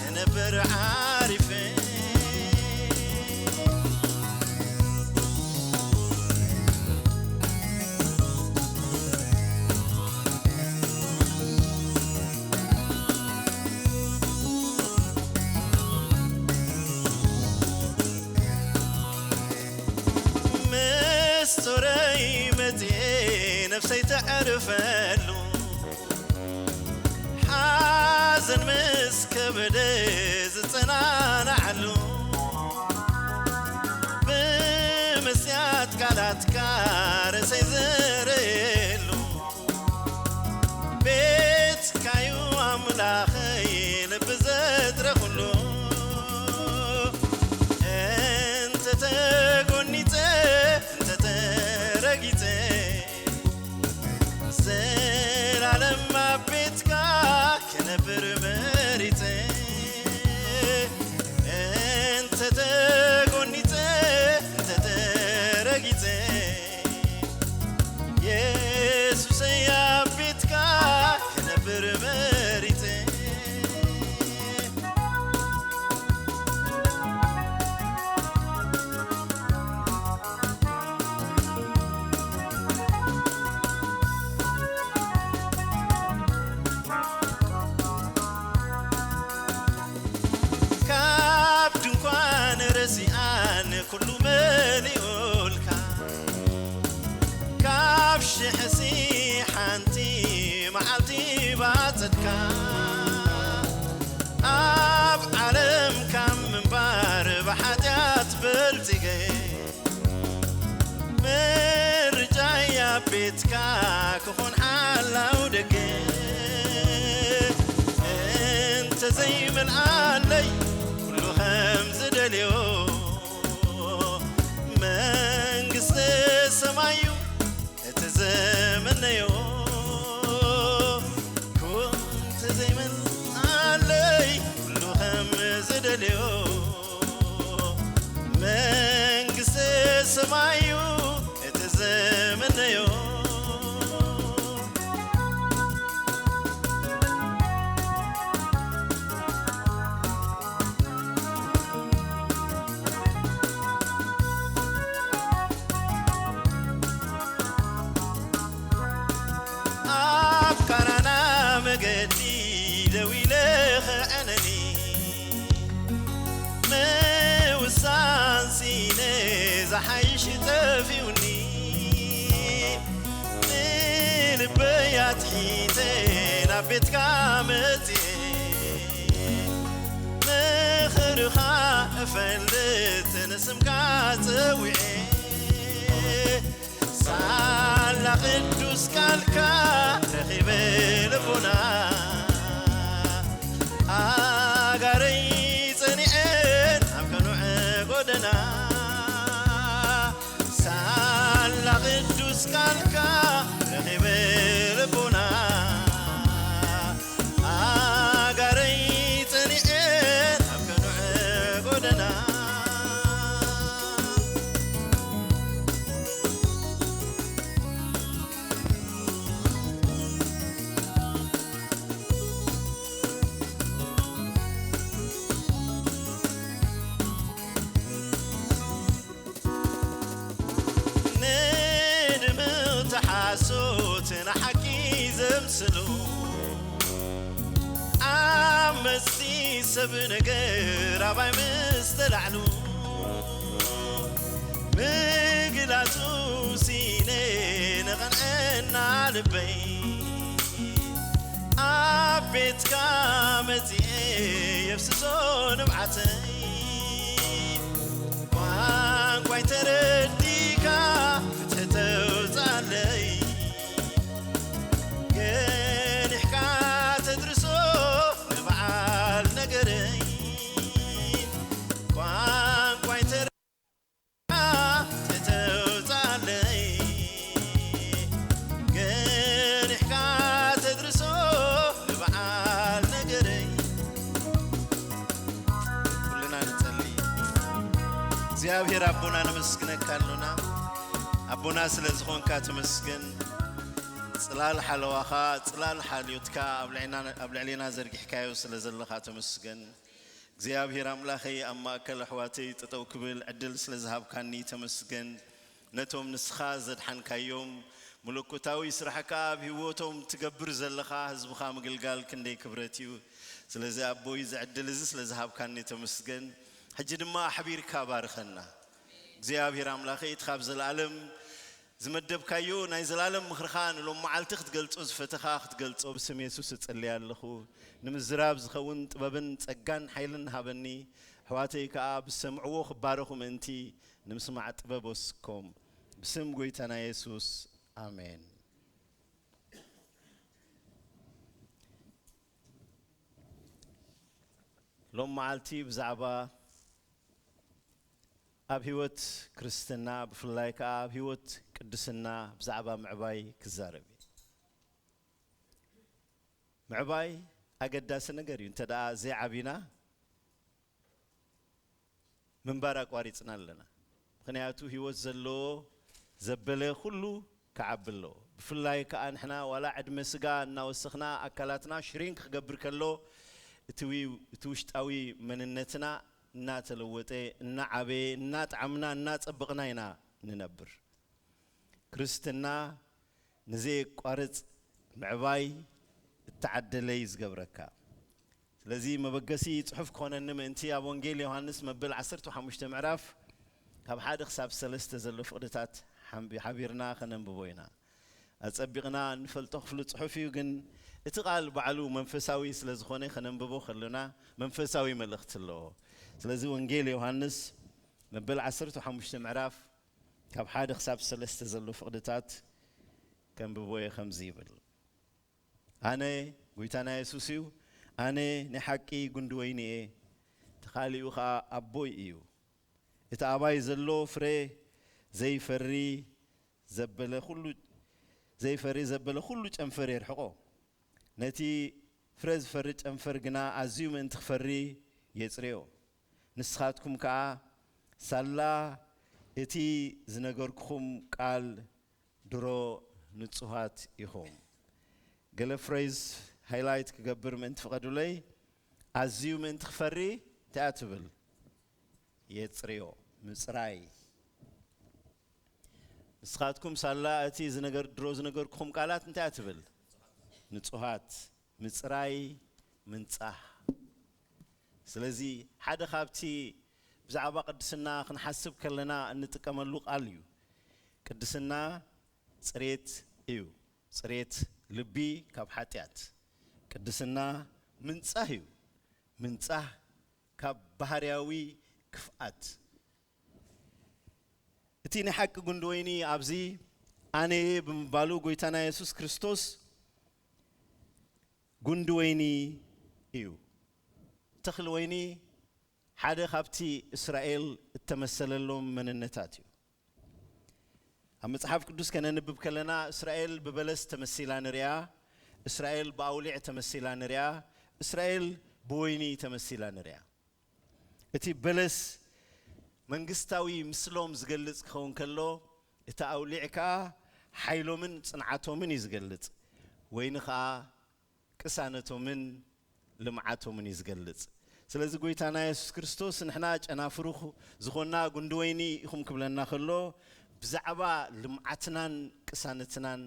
እነብር ዓሪፈ። ምስ ጾረይ መጺኤ ነፍሰይ ተዕርፈሉ፣ ሓዘን ምስ ከበደ ዝጸናናዓሉ፣ ብምስያት ቃላትካ ርእሰይ ዘረየሉ፣ ቤ ሽሕሲ ሓንቲ መዓልቲ ባጸድካ፣ ኣብ ዓለም ካብ ምንባር ብሓጢኣት በልጺገ፣ ምርጫይ ኣብ ቤትካ ክኾን ሓላው ደገ። እንተ ዘይመልኣለይ ኩሉ ከም ዝደልዮ፣ መንግስተ ሰማዩ እቲ ዝምነዮ። ኩን ተዘይመልኣለይ ኩሉ ከም ዝደልዮ፣ መንግስተ ሰማዩ እቲ ዝምነዮ። ኣብ ካራና መገዲ ደው ኢለ ክዕነኒ፣ ምውሳን ሲነ ዝሓይሽ ጠፊኡኒ። ንልበይ ኣትሒተ ናብ ቤትካ መጺኤ፣ ምኽርኻ እፈልጥ ንስምካ ጸዊዐ። ሳላ ቅዱስ ቃልካ ረኺበ ልቦና፣ ኣጋረይ ጸኒዐን ኣብ ቅኑዕ ጎደና። ሳላ ቅዱስ ቃልካ ረኺበ ልቦና፣ ኣጋረይ ጸኒዐን ኣብ ቅኑዕ ጎደና። ንድምቕቲ ሓሶት ንሓቂ ዘምስሉ፣ ዓመጽቲ ሰብ ነገር ኣባይ ምስ ተላዕሉ፣ ምግላጹ ሲነ ንቐንዐና ልበይ፣ ኣብ ቤትካ መጺኤ የፍስሶ ንብዓተይ። ቋንቋይ ተረዲካ ፍትሒ ተውጻለይ፣ ገኒሕካ ተድርሶ ንበዓል ነገረይ። ቋንቋይ ተረዲካ ፍትሒ ተውጻለይ፣ ገኒሕካ ተድርሶ ንበዓል ነገረይ። ኩልና ንጸሊ። እግዚኣብሔር ኣቦና ነመስግነካ ኣሎና። ኣቦና ስለ ዝኾንካ ተመስገን። ጽላል ሓለዋኻ፣ ጽላል ሓልዮትካ ኣብ ልዕና-፣ ኣብ ልዕሌና ዘርጊሕካዮ ስለ ዘለኻ ተመስገን። እግዚኣብሔር ኣምላኸይ፣ ኣብ ማእከል ኣሕዋተይ ጠጠው ክብል ዕድል ስለ ዝሃብካኒ ተመስገን። ነቶም ንስኻ ዘድሓንካዮም፣ መለኮታዊ ስራሕ ከኣ ኣብ ህይወቶም ትገብር ዘለኻ ህዝብኻ ምግልጋል ክንደይ ክብረት እዩ። ስለዚ ኣቦይ፣ እዚ ዕድል እዚ ስለ ዝሃብካኒ ተመስገን። ሕጂ ድማ ኣሕቢርካ ባርኸና። እግዚኣብሔር ኣምላኸይ፣ እቲ ካብ ዘለኣለም ዝመደብካዮ ናይ ዘላለም ምኽርኻ ንሎም መዓልቲ ክትገልጾ ዝፈተኻ ክትገልጾ ብስም የሱስ እጽልይ ኣለኹ። ንምዝራብ ዝኸውን ጥበብን ጸጋን ሓይልን ሃበኒ። ኣሕዋተይ ከኣ ብዝሰምዕዎ ክባረኹ ምእንቲ ንምስማዕ ጥበብ ወስኮም። ብስም ጐይታና የሱስ፣ ኣሜን። ሎም መዓልቲ ብዛዕባ ኣብ ህይወት ክርስትና፣ ብፍላይ ከኣ ኣብ ህይወት ቅድስና ብዛዕባ ምዕባይ ክዛረብ እየ። ምዕባይ ኣገዳሲ ነገር እዩ። እንተ ደኣ ዘይዓቢና፣ ምንባር ኣቋሪጽና ኣለና። ምኽንያቱ ህይወት ዘለዎ ዘበለ ኩሉ ክዓቢ ኣለዎ። ብፍላይ ከኣ ንሕና ዋላ ዕድመ ስጋ እናወሰኽና ኣካላትና ሽሪንክ ክገብር ከሎ፣ እቲ ዊ-፣ እቲ ውሽጣዊ መንነትና እናተለወጠ፣ እናዓበየ፣ እናጠዓምና፣ እናጸበቕና ኢና ንነብር። ክርስትና ንዘየቋርጽ ምዕባይ እተዓደለ እዩ ዝገብረካ። ስለዚ መበገሲ ጽሑፍ ክኾነኒ ምእንቲ ኣብ ወንጌል ዮሃንስ መበል ዓሰርተ ሓሙሽተ ምዕራፍ ካብ ሓደ ክሳብ ሰለስተ ዘሎ ፍቕድታት ሓንቢ-፣ ሓቢርና ከነንብቦ ኢና። ኣጸቢቕና እንፈልጦ ክፍሊ ጽሑፍ እዩ፣ ግን እቲ ቃል ባዕሉ መንፈሳዊ ስለ ዝኾነ ከነንብቦ ከለና መንፈሳዊ መልእኽቲ ኣለዎ። ስለዚ ወንጌል ዮሃንስ መበል ዓሰርተ ሓሙሽተ ምዕራፍ ካብ ሓደ ክሳብ ሰለስተ ዘሎ ፍቕድታት ከንብቦ እየ። ከምዚ ይብል፣ ኣነ፣ ጎይታና የሱስ እዩ፣ ኣነ ናይ ሓቂ ጉንዲ ወይኒ እየ፣ እቲ ካሊኡ ኸኣ ኣቦይ እዩ። እቲ ኣባይ ዘሎ ፍረ ዘይፈሪ ዘበለ ኩሉ ዘይፈሪ ዘበለ ኩሉ ጨንፈር የርሕቆ፣ ነቲ ፍረ ዝፈሪ ጨንፈር ግና ኣዝዩ ምእንቲ ክፈሪ የጽርዮ። ንስኻትኩም ከኣ ሳላ እቲ ዝነገርኩኹም ቃል ድሮ ንጹሃት ኢኹም። ገለ ፍሬዝ ሃይላይት ክገብር ምእንቲ ፍቐዱለይ። ኣዝዩ ምእንቲ ክፈሪ እንታይ እያ ትብል? የጽርዮ፣ ምጽራይ። ንስኻትኩም ሳላ እቲ ዝነገር ድሮ ዝነገርኩኹም ቃላት እንታይ እያ ትብል? ንጹሃት፣ ምጽራይ፣ ምንጻህ። ስለዚ ሓደ ካብቲ ብዛዕባ ቅድስና ክንሓስብ ከለና እንጥቀመሉ ቃል እዩ። ቅድስና ጽሬት እዩ። ጽሬት ልቢ ካብ ሓጢኣት። ቅድስና ምንጻህ እዩ። ምንጻህ ካብ ባህርያዊ ክፍኣት። እቲ ናይ ሓቂ ጉንዲ ወይኒ ኣብዚ ኣነ እየ ብምባሉ ጎይታና የሱስ ክርስቶስ ጉንዲ ወይኒ እዩ። ተኽሊ ወይኒ ሓደ ካብቲ እስራኤል እተመሰለሎም መንነታት እዩ። ኣብ መጽሓፍ ቅዱስ ከነንብብ ከለና እስራኤል ብበለስ ተመሲላ ንሪኣ፣ እስራኤል ብኣውሊዕ ተመሲላ ንሪኣ፣ እስራኤል ብወይኒ ተመሲላ ንሪኣ። እቲ በለስ መንግስታዊ ምስሎም ዝገልጽ ክኸውን ከሎ፣ እቲ ኣውሊዕ ከኣ ሓይሎምን ጽንዓቶምን እዩ ዝገልጽ። ወይኒ ከኣ ቅሳነቶምን ልምዓቶምን እዩ ዝገልጽ። ስለዚ ጎይታና የሱስ ክርስቶስ ንሕና ጨናፍሩ ዝኾንና ጉንዲ ወይኒ ኢኹም ክብለና ከሎ፣ ብዛዕባ ልምዓትናን ቅሳነትናን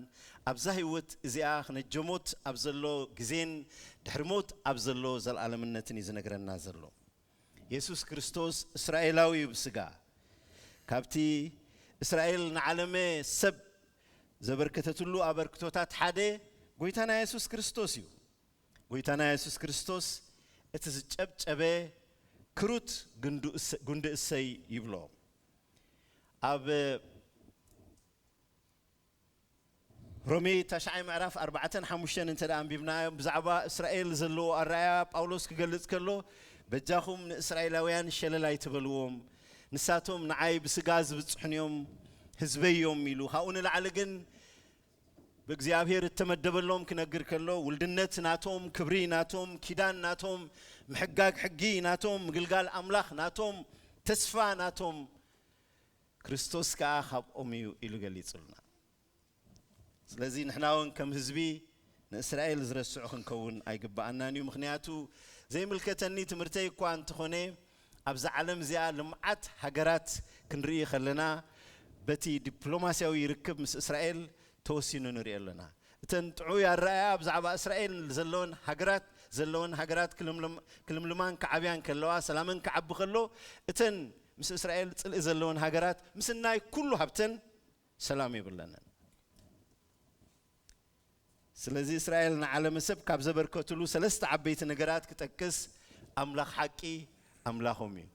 ኣብዛ ህይወት እዚኣ ክነጀሞት ኣብ ዘሎ ግዜን ድሕሪ ሞት ኣብ ዘሎ ዘልኣለምነትን እዩ ዝነግረና ዘሎ። የሱስ ክርስቶስ እስራኤላዊ እዩ ብስጋ። ካብቲ እስራኤል ንዓለመ ሰብ ዘበርከተትሉ ኣበርክቶታት ሓደ ጎይታና የሱስ ክርስቶስ እዩ። ጎይታና የሱስ ክርስቶስ እቲ ዝጨብጨበ ክሩት ጉንዲ እሰ-፣ ጉንዲ እሰይ ይብሎ። ኣብ ሮሜ ታሽዓይ ምዕራፍ ኣርባዕተን ሓሙሽተን እንተ ደኣ ኣንቢብናዮ፣ ብዛዕባ እስራኤል ዘለዎ ኣረኣእያ ጳውሎስ ክገልጽ ከሎ፣ በጃኹም ንእስራኤላውያን ሸለል ኣይትበልዎም፣ ንሳቶም ንዓይ ብስጋ ዝብጽሑኒ እዮም፣ ህዝበይ እዮም ኢሉ። ካብኡ ንላዕሊ ግን ብእግዚኣብሔር እተመደበሎም ክነግር ከሎ፣ ውልድነት ናቶም፣ ክብሪ ናቶም፣ ኪዳን ናቶም፣ ምሕጋግ ሕጊ ናቶም፣ ምግልጋል ኣምላኽ ናቶም፣ ተስፋ ናቶም፣ ክርስቶስ ከኣ ካብኦም እዩ ኢሉ ገሊጹልና። ስለዚ ንሕና እውን ከም ህዝቢ ንእስራኤል ዝረስዑ ክንከውን ኣይግብኣናን እዩ። ምኽንያቱ ዘይምልከተኒ ትምህርተይ እኳ እንተኾነ፣ ኣብዛ ዓለም እዚኣ ልምዓት ሃገራት ክንርኢ ከለና፣ በቲ ዲፕሎማስያዊ ርክብ ምስ እስራኤል ተወሲኑ ንርኢ ኣለና። እተን ጥዑይ ኣረኣእያ ብዛዕባ እስራኤል ዘለወን ሃገራት፣ ዘለወን ሃገራት ክልምልም-፣ ክልምልማን ክዓብያን ከለዋ፣ ሰላመን ክዓቢ ከሎ፣ እተን ምስ እስራኤል ጽልኢ ዘለወን ሃገራት ምስናይ ኩሉ ሃብተን ሰላም የብለንን። ስለዚ እስራኤል ንዓለመ ሰብ ካብ ዘበርከትሉ ሰለስተ ዓበይቲ ነገራት ክጠቅስ፣ ኣምላኽ ሓቂ ኣምላኾም እዩ።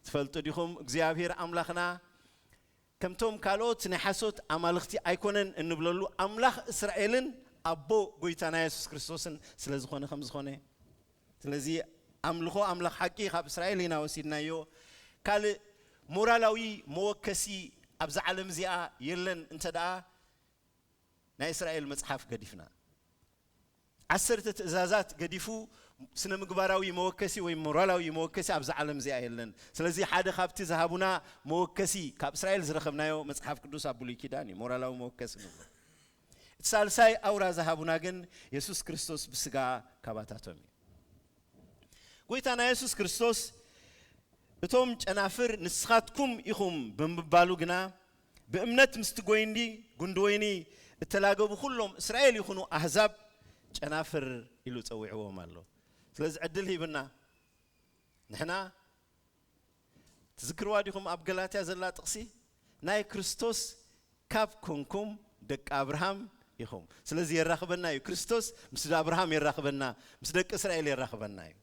ትፈልጡ ዲኹም? እግዚኣብሔር ኣምላኽና ከምቶም ካልኦት ናይ ሓሶት ኣማልኽቲ ኣይኮነን እንብለሉ፣ ኣምላኽ እስራኤልን ኣቦ ጎይታና የሱስ ክርስቶስን ስለ ዝኾነ ከም ዝኾነ። ስለዚ ኣምልኾ ኣምላኽ ሓቂ ካብ እስራኤል ኢና ወሲድናዮ። ካልእ ሞራላዊ መወከሲ ኣብዛ ዓለም እዚኣ የለን። እንተ ደኣ ናይ እስራኤል መጽሓፍ ገዲፍና፣ ዓሰርተ ትእዛዛት ገዲፉ ስነ ምግባራዊ መወከሲ ወይ ሞራላዊ መወከሲ ኣብዛ ዓለም እዚኣ የለን። ስለዚ ሓደ ካብቲ ዝሃቡና መወከሲ ካብ እስራኤል ዝረኸብናዮ መጽሓፍ ቅዱስ ኣብ ብሉይ ኪዳን እዩ፣ ሞራላዊ መወከሲ ንብሎ። እቲ ሳልሳይ ኣውራ ዝሃቡና ግን የሱስ ክርስቶስ ብስጋ ካባታቶም እዩ። ጎይታና የሱስ ክርስቶስ እቶም ጨናፍር ንስኻትኩም ኢኹም ብምባሉ ግና፣ ብእምነት ምስቲ ጎይንዲ፣ ጉንዲ ወይኒ እተላገቡ ኩሎም እስራኤል ይኹኑ ኣህዛብ ጨናፍር ኢሉ ጸዊዕዎም ኣሎ። ስለዚ ዕድል ሂብና። ንሕና ትዝክርዋ ዲኹም ኣብ ገላትያ ዘላ ጥቕሲ? ናይ ክርስቶስ ካብ ኮንኩም ደቂ ኣብርሃም ኢኹም። ስለዚ የራኽበና እዩ። ክርስቶስ ምስ ኣብርሃም የራኽበና፣ ምስ ደቂ እስራኤል የራኽበና እዩ።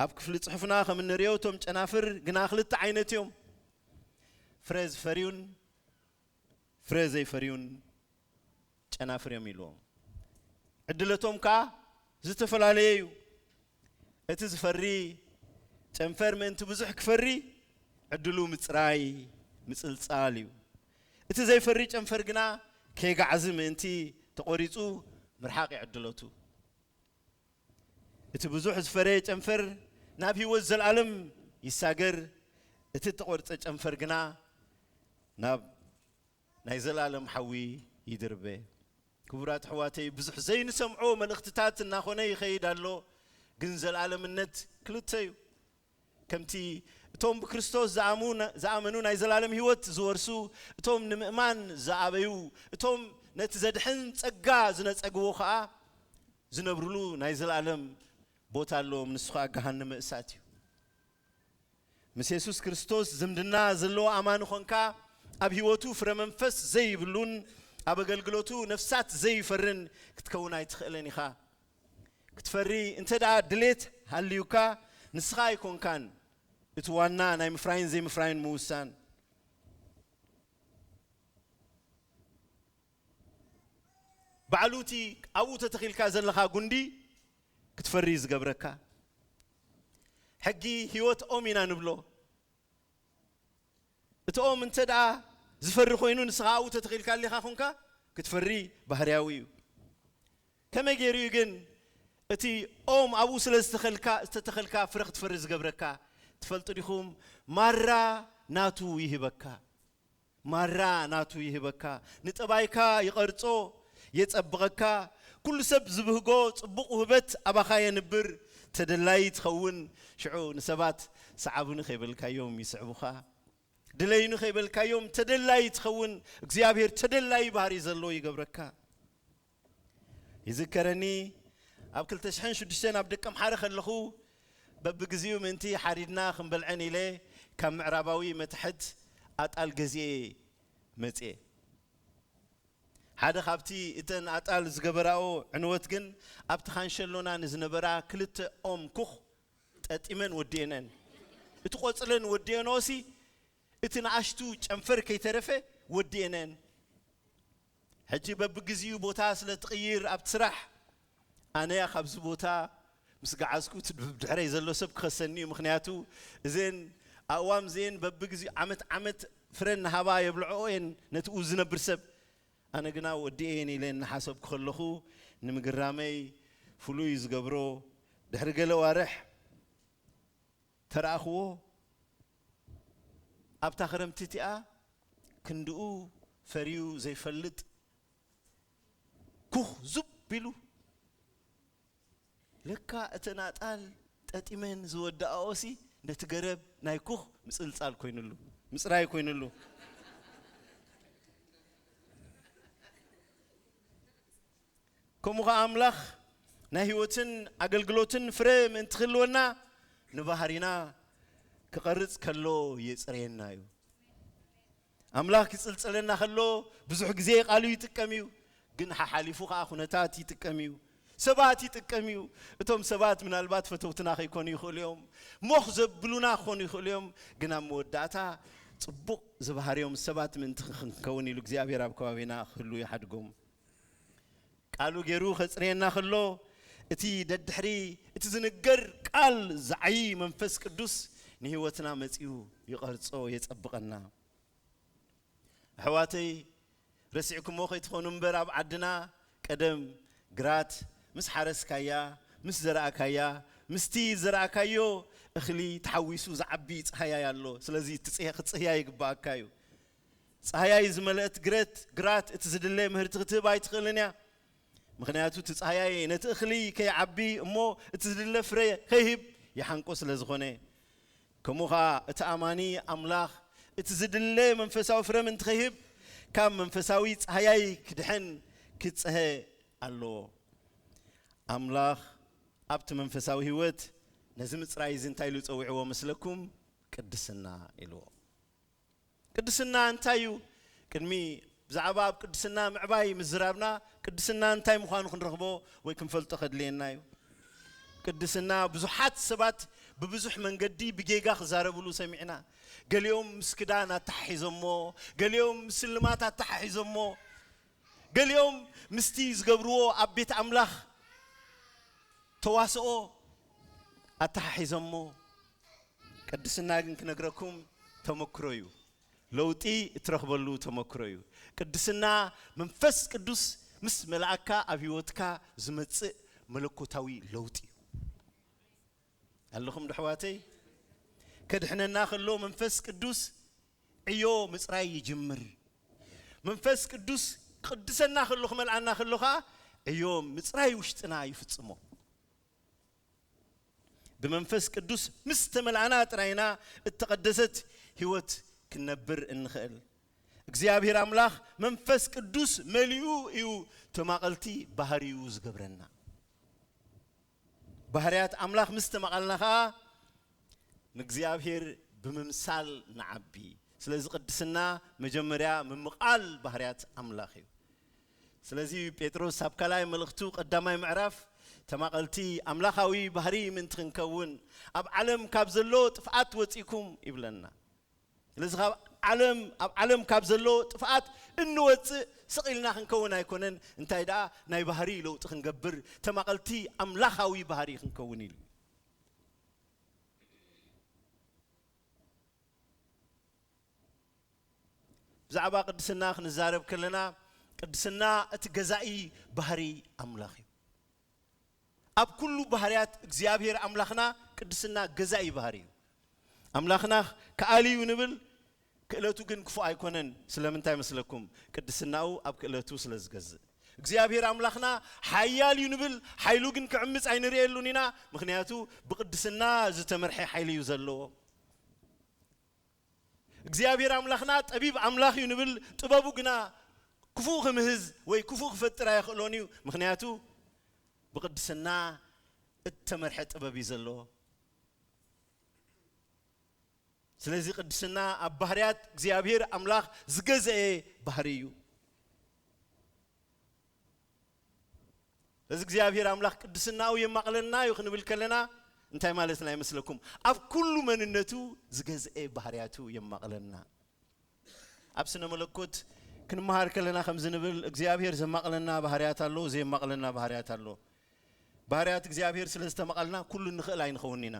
ኣብ ክፍሊ ጽሑፍና ከም እንርእዮ እቶም ጨናፍር ግና ክልተ ዓይነት እዮም። ፍረ ዝፈርዩን ፍረ ዘይፈርዩን ጨናፍር እዮም ኢልዎም። ዕድለቶም ከኣ ዝተፈላለየ እዩ። እቲ ዝፈሪ ጨንፈር ምእንቲ ብዙሕ ክፈሪ ዕድሉ ምጽራይ፣ ምጽልጻል እዩ። እቲ ዘይፈሪ ጨንፈር ግና ከይጋዕዝ ምእንቲ ተቖሪጹ ምርሓቕ እዩ ዕድለቱ። እቲ ብዙሕ ዝፈረየ ጨንፈር ናብ ህይወት ዘለኣለም ይሳገር፣ እቲ እተቖርጸ ጨንፈር ግና ናብ ናይ ዘለኣለም ሓዊ ይድርበ። ክቡራት ኣሕዋተይ፣ ብዙሕ ዘይንሰምዖ መልእኽትታት እናኾነ ይኸይድ ኣሎ፣ ግን ዘለኣለምነት ክልተ እዩ። ከምቲ እቶም ብክርስቶስ ዝኣሙ-፣ ዝኣመኑ ናይ ዘላለም ህይወት ዝወርሱ፣ እቶም ንምእማን ዝኣበዩ፣ እቶም ነቲ ዘድሕን ጸጋ ዝነጸግዎ ኸኣ ዝነብሩሉ ናይ ዘላለም ቦታ ኣለዎም፣ ንሱ ኸኣ ገሃነመ እሳት እዩ። ምስ የሱስ ክርስቶስ ዝምድና ዘለዎ ኣማኒ ኾንካ፣ ኣብ ህይወቱ ፍረ መንፈስ ዘይብሉን ኣብ ኣገልግሎቱ ነፍሳት ዘይፈርን ክትከውን ኣይትኽእልን ኢኻ። ክትፈሪ እንተ ደኣ ድሌት ሃልዩካ፣ ንስኻ ኣይኮንካን እቲ ዋና ናይ ምፍራይን ዘይምፍራይን ምውሳን። ባዕሉ እቲ ኣብኡ ተተኺልካ ዘለኻ ጉንዲ ክትፈሪ እዩ ዝገብረካ። ሕጊ ህይወት ኦም ኢና ንብሎ። እቲ ኦም እንተ ደኣ ዝፈሪ ኮይኑ፣ ንስኻ ኣብኡ ተተኺልካ ኣሊኻ ኹንካ፣ ክትፈሪ ባህርያዊ እዩ። ከመይ ገይሩ እዩ ግን እቲ ኦም ኣብኡ ስለ ዝተኸልካ፣ ዝተተኸልካ ፍረ ክትፈሪ ዝገብረካ? ትፈልጡ ዲኹም? ማራ ናቱ ይህበካ። ማራ ናቱ ይህበካ። ንጠባይካ ይቐርጾ፣ የጸብቐካ። ኩሉ ሰብ ዝብህጎ ጽቡቕ ውህበት ኣባኻ የንብር። ተደላዪ ትኸውን። ሽዑ ንሰባት ሰዓቡኒ ከይበልካዮም ይስዕቡኻ። ድለዩኒ ከይበልካዮም ተደላዪ ትኸውን። እግዚኣብሔር ተደላዪ ባህሪ ዘለዎ ይገብረካ። ይዝከረኒ፣ ኣብ ክልተ ሽሕን ሽዱሽተን ኣብ ደቀምሓረ ከለኹ፣ በብግዜኡ ምእንቲ ሓሪድና ክንበልዐን ኢለ ካብ ምዕራባዊ መታሕት ኣጣል ገዚኤ መጽኤ። ሓደ ካብቲ እተን ኣጣል ዝገበራኦ ዕንወት ግን፣ ኣብቲ ካንሸሎና ንዝነበራ ክልተ ኦም ኩኽ ጠጢመን ወዲኤነን። እቲ ቆጽለን ወዲኤንኦሲ፣ እቲ ንኣሽቱ ጨንፈር ከይተረፈ ወዲኤነን። ሕጂ በብግዜኡ ቦታ ስለ ትቕይር ኣብቲ ስራሕ፣ ኣነያ ካብዚ ቦታ ምስ ገዓዝኩ እቲ ብድሕረይ ዘሎ ሰብ ክኸሰኒ እዩ። ምኽንያቱ እዘን ኣእዋም እዚኤን በብግዜኡ ዓመት ዓመት ፍረ እናሃባ የብልዕኦ እየን ነቲ ኣብኡ ዝነብር ሰብ። ኣነ ግና ወዲኤ እየን ኢለ እናሓሰብኩ ከለኹ ንምግራመይ ፍሉይ ዝገብሮ፣ ድሕሪ ገለ ኣዋርሕ ተራእኽዎ። ኣብታ ክረምቲ እቲኣ ክንድኡ ፈርዩ ዘይፈልጥ ኩኽ ዙብ ኢሉ፣ ለካ እተን ኣጣል ጠጢመን ዝወደኣኦሲ ነቲ ገረብ ናይ ኩኽ ምጽልጻል ኮይኑሉ፣ ምጽራይ ኮይኑሉ። ከምኡ ኸዓ ኣምላኽ ናይ ህይወትን ኣገልግሎትን ፍረ ምእንቲ ክህልወና ንባህሪና ክቐርጽ ከሎ የጽርየና እዩ። ኣምላኽ ክጽልጸለና ከሎ ብዙሕ ግዜ ቃሉ ይጥቀም እዩ፣ ግን ሓሓሊፉ ኸዓ ኩነታት ይጥቀም እዩ፣ ሰባት ይጥቀም እዩ። እቶም ሰባት ምናልባት ፈተውትና ከይኮኑ ይኽእሉ እዮም፣ ሞኽ ዘብሉና ክኾኑ ይኽእሉ እዮም፣ ግን ኣብ መወዳእታ ጽቡቕ ዝበሃርዮም ሰባት ምእንቲ ክንከውን ኢሉ እግዚኣብሔር ኣብ ከባቢና ክህሉ ይሓድጎም። ቃሉ ገይሩ ከጽርየና ከሎ፣ እቲ ደድሕሪ እቲ ዝንገር ቃል ዝዓዪ መንፈስ ቅዱስ ንህይወትና መጺኡ ይቐርጾ፣ የጸብቐና። ኣሕዋተይ፣ ረሲዕኩሞ ከይትኾኑ እምበር፣ ኣብ ዓድና ቀደም ግራት ምስ ሓረስካያ፣ ምስ ዘራእካያ፣ ምስቲ ዘራእካዮ እኽሊ ተሓዊሱ ዝዓቢ ጸሃያይ ኣሎ። ስለዚ እቲ ጽህ-፣ ክጽህያ ይግባኣካ እዩ። ጸሃያይ ዝመልአት ግረት፣ ግራት እቲ ዝድለ ምህርቲ ክትህብ ኣይትኽእልን እያ። ምኽንያቱ እቲ ጸሃያይ ነቲ እኽሊ ከይዓቢ እሞ እቲ ዝድለ ፍረ ከይህብ ይሓንቆ ስለ ዝኾነ። ከምኡ ኸኣ እቲ ኣማኒ ኣምላኽ እቲ ዝድለ መንፈሳዊ ፍረ ምእንቲ ከይህብ ካብ መንፈሳዊ ጸሃያይ ክድሕን ክጸሀ ኣለዎ። ኣምላኽ ኣብቲ መንፈሳዊ ህይወት ነዚ ምጽራይ እዚ እንታይ ኢሉ ጸዊዕዎ መስለኩም? ቅድስና ኢልዎ። ቅድስና እንታይ እዩ? ቅድሚ ብዛዕባ ኣብ ቅድስና ምዕባይ ምዝራብና፣ ቅድስና እንታይ ምዃኑ ክንረኽቦ ወይ ክንፈልጦ ከድልየና እዩ። ቅድስና ብዙሓት ሰባት ብብዙሕ መንገዲ ብጌጋ ክዛረብሉ ሰሚዕና። ገሊኦም ምስ ክዳን ኣተሓሒዞሞ፣ ገሊኦም ምስ ስልማት ኣተሓሒዞሞ፣ ገሊኦም ምስቲ ዝገብርዎ ኣብ ቤት ኣምላኽ ተዋስኦ ኣተሓሒዞሞ። ቅድስና ግን ክነግረኩም ተመክሮ እዩ። ለውጢ እትረኽበሉ ተመክሮ እዩ። ቅድስና መንፈስ ቅዱስ ምስ መልኣካ ኣብ ህይወትካ ዝመጽእ መለኮታዊ ለውጢ እዩ። ኣለኹም ዶ ኣሕዋተይ? ከድሕነና ከሎ መንፈስ ቅዱስ ዕዮ ምጽራይ ይጅምር። መንፈስ ቅዱስ ክቕድሰና ከሎ፣ ክመልኣና ከሎ ኸኣ ዕዮ ምጽራይ ውሽጥና ይፍጽሞ። ብመንፈስ ቅዱስ ምስ ተመልኣና ጥራይና እተቐደሰት ህይወት ክንነብር እንኽእል። እግዚኣብሔር ኣምላኽ መንፈስ ቅዱስ መሊኡ እዩ ተማቐልቲ ባህሪኡ ዝገብረና። ባህርያት ኣምላኽ ምስ ተማቐልና ኸኣ ንእግዚኣብሔር ብምምሳል ንዓቢ። ስለዚ ቅድስና መጀመርያ ምምቓል ባህርያት ኣምላኽ እዩ። ስለዚ ጴጥሮስ ኣብ ካልኣይ መልእኽቱ ቀዳማይ ምዕራፍ ተማቐልቲ ኣምላኻዊ ባህሪ ምእንቲ ክንከውን ኣብ ዓለም ካብ ዘሎ ጥፍኣት ወጺእኩም ይብለና። ስለዚ ካብ ዓለም፣ ኣብ ዓለም ካብ ዘሎ ጥፍኣት እንወጽእ ስቕ ኢልና ክንከውን ኣይኮነን፣ እንታይ ደኣ ናይ ባህሪ ለውጢ ክንገብር፣ ተማቐልቲ ኣምላኻዊ ባህሪ ክንከውን ኢሉ። ብዛዕባ ቅድስና ክንዛረብ ከለና፣ ቅድስና እቲ ገዛኢ ባህሪ ኣምላኽ እዩ። ኣብ ኩሉ ባህርያት እግዚኣብሔር ኣምላኽና ቅድስና ገዛኢ ባህሪ እዩ። ኣምላኽና ከኣሊ እዩ ንብል፣ ክእለቱ ግን ክፉእ ኣይኮነን። ስለምንታይ መስለኩም? ቅድስናኡ ኣብ ክእለቱ ስለ ዝገዝእ። እግዚኣብሔር ኣምላኽና ሓያል እዩ ንብል፣ ሓይሉ ግን ክዕምጽ ኣይንርእየሉን ኢና። ምኽንያቱ ብቅድስና ዝተመርሐ ሓይሊ እዩ ዘለዎ። እግዚኣብሔር ኣምላኽና ጠቢብ ኣምላኽ እዩ ንብል፣ ጥበቡ ግና ክፉእ ክምህዝ ወይ ክፉእ ክፈጥር ኣይኽእሎን እዩ። ምኽንያቱ ብቅድስና እተመርሐ ጥበብ እዩ ዘለዎ። ስለዚ ቅድስና ኣብ ባህርያት እግዚኣብሔር ኣምላኽ ዝገዘአ ባህሪ እዩ። እዚ እግዚኣብሔር ኣምላኽ ቅድስናኡ የማቕለልና እዩ ክንብል ከለና እንታይ ማለትና ይመስለኩም? ኣብ ኩሉ መንነቱ ዝገዝአ ባህርያቱ የማቕለልና። ኣብ ስነ መለኮት ክንመሃር ከለና ከምዚ ንብል፣ እግዚኣብሔር ዘማቕለና ባህርያት ኣሎ፣ ዘየማቕለና ባህርያት ኣሎ። ባህርያት እግዚኣብሔር ስለ ዝተማቐልና ኩሉ ንኽእል ኣይንኸውን ኢና።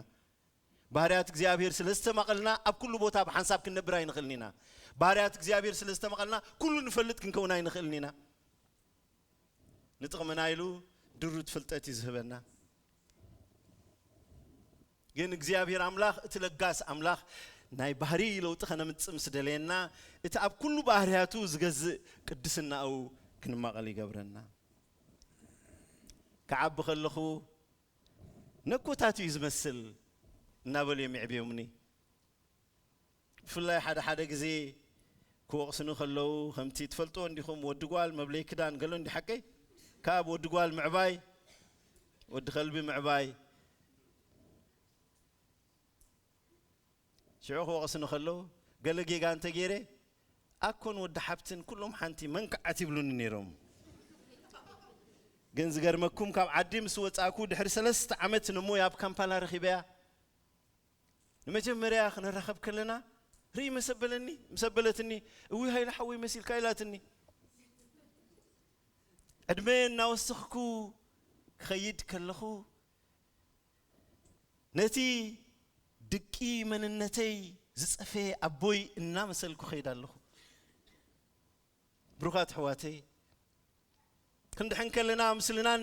ባህርያት እግዚኣብሔር ስለ ዝተማቐልና ኣብ ኩሉ ቦታ ብሓንሳብ ክንነብር ኣይንኽእልን ኢና። ባህርያት እግዚኣብሔር ስለ ዝተማቐልና ኩሉ ንፈልጥ ክንከውን ኣይንኽእልን ኢና። ንጥቕምና ኢሉ ድሩት ፍልጠት እዩ ዝህበና። ግን እግዚኣብሔር ኣምላኽ እቲ ለጋስ ኣምላኽ ናይ ባህሪ ለውጢ ከነምጽእ ምስ ደለየና፣ እቲ ኣብ ኩሉ ባህርያቱ ዝገዝእ ቅድስናኡ ክንማቐል ይገብረና። ክዓቢ ከለኹ ነኮታት እዩ ዝመስል እናበሉ እዮም የዕብዮምኒ። ብፍላይ ሓደ ሓደ ግዜ ክወቕስኑ ከለዉ፣ ከምቲ ትፈልጥዎ እንዲኹም፣ ወዲ ጓል መብለይ ክዳን ገሎ እንዲ ሓቀይ፣ ካብ ወዲ ጓል ምዕባይ፣ ወዲ ከልቢ ምዕባይ። ሽዑ ክወቕስኑ ከለዉ፣ ገለ ጌጋ እንተ ገይረ፣ ኣኮን ወዲ ሓብትን ኩሎም ሓንቲ መንካዓት ይብሉኒ ነይሮም። ግን ዝገርመኩም፣ ካብ ዓዲ ምስ ወጻእኩ ድሕሪ ሰለስተ ዓመት ነሞይ ኣብ ካምፓላ ረኺበያ። ንመጀመርያ ክንራኸብ ከለና፣ ርኢ መሰበለኒ፣ መሰበለትኒ፣ "እዊ ሃይለ ሓወይ መሲልካ" ኢላትኒ። ዕድመ እናወሰኽኩ ክኸይድ ከለኹ፣ ነቲ ድቂ መንነተይ ዝጸፈየ ኣቦይ እናመሰልኩ ኸይድ ኣለኹ። ብሩኻት ኣሕዋተይ፣ ክንድሕን ከለና ምስልናን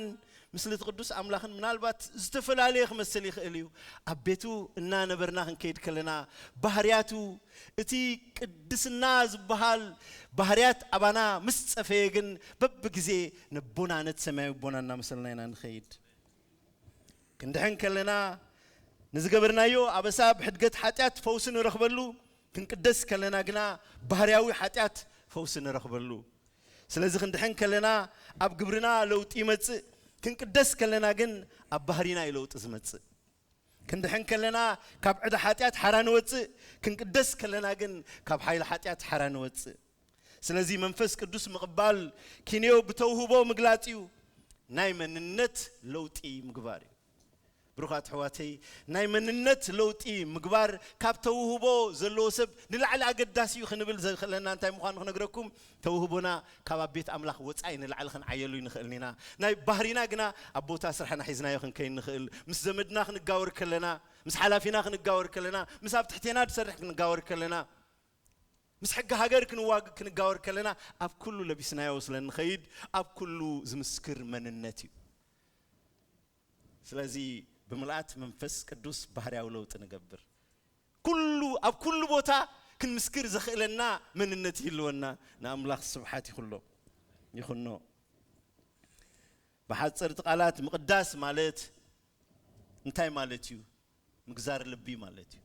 ምስልቲ ቅዱስ ኣምላኽን ምናልባት ዝተፈላለየ ክመስል ይኽእል እዩ። ኣብ ቤቱ እናነበርና ክንከይድ ከለና፣ ባህርያቱ፣ እቲ ቅድስና ዝበሃል ባህርያት ኣባና ምስ ጸፈየ ግን፣ በብግዜ ነቦናነት ሰማያዊ ኣቦና እናመሰልና ኢና ንኸይድ። ክንድሕን ከለና ንዝገበርናዮ ኣበሳ ብሕድገት ሓጢኣት ፈውሲ ንረኽበሉ፣ ክንቅደስ ከለና ግና ባህርያዊ ሓጢኣት ፈውሲ ንረኽበሉ። ስለዚ ክንድሕን ከለና ኣብ ግብርና ለውጢ ይመጽእ፣ ክንቅደስ ከለና ግን ኣብ ባህሪና እዩ ለውጢ ዝመጽእ። ክንድሕን ከለና ካብ ዕዳ ሓጢኣት ሓራ ንወጽእ፣ ክንቅደስ ከለና ግን ካብ ሓይሊ ሓጢኣት ሓራ ንወጽእ። ስለዚ መንፈስ ቅዱስ ምቕባል ኪንዮ ብተውህቦ ምግላጽ እዩ። ናይ መንነት ለውጢ ምግባር እዩ። ብሩኻት ኣሕዋተይ፣ ናይ መንነት ለውጢ ምግባር ካብ ተውህቦ ዘለዎ ሰብ ንላዕሊ ኣገዳሲ እዩ ክንብል ዘኽእለና እንታይ ምዃኑ ክነግረኩም፣ ተውህቦና ካብ ኣብ ቤት ኣምላኽ ወጻኢ ንላዕሊ ክንዓየሉ ይንኽእል ኢና። ናይ ባህሪና ግና ኣብ ቦታ ስራሕና ሒዝናዮ ክንከይን ንኽእል። ምስ ዘመድና ክንጋወር ከለና፣ ምስ ሓላፊና ክንጋወር ከለና፣ ምስ ኣብ ትሕቴና ዝሰርሕ ክንጋወር ከለና፣ ምስ ሕጊ ሃገር ክንዋግ ክንጋወር ከለና ኣብ ኩሉ ለቢስናዮ ስለ ንኸይድ ኣብ ኩሉ ዝምስክር መንነት እዩ። ስለዚ ብምልኣት መንፈስ ቅዱስ ባህርያዊ ለውጢ ንገብር። ኩሉ ኣብ ኩሉ ቦታ ክንምስክር ዘኽእለና መንነት ይህልወና። ንኣምላኽ ስብሓት ይኹሎ ይኹኖ። ብሓፀርቲ ቃላት ምቕዳስ ማለት እንታይ ማለት እዩ? ምግዛር ልቢ ማለት እዩ።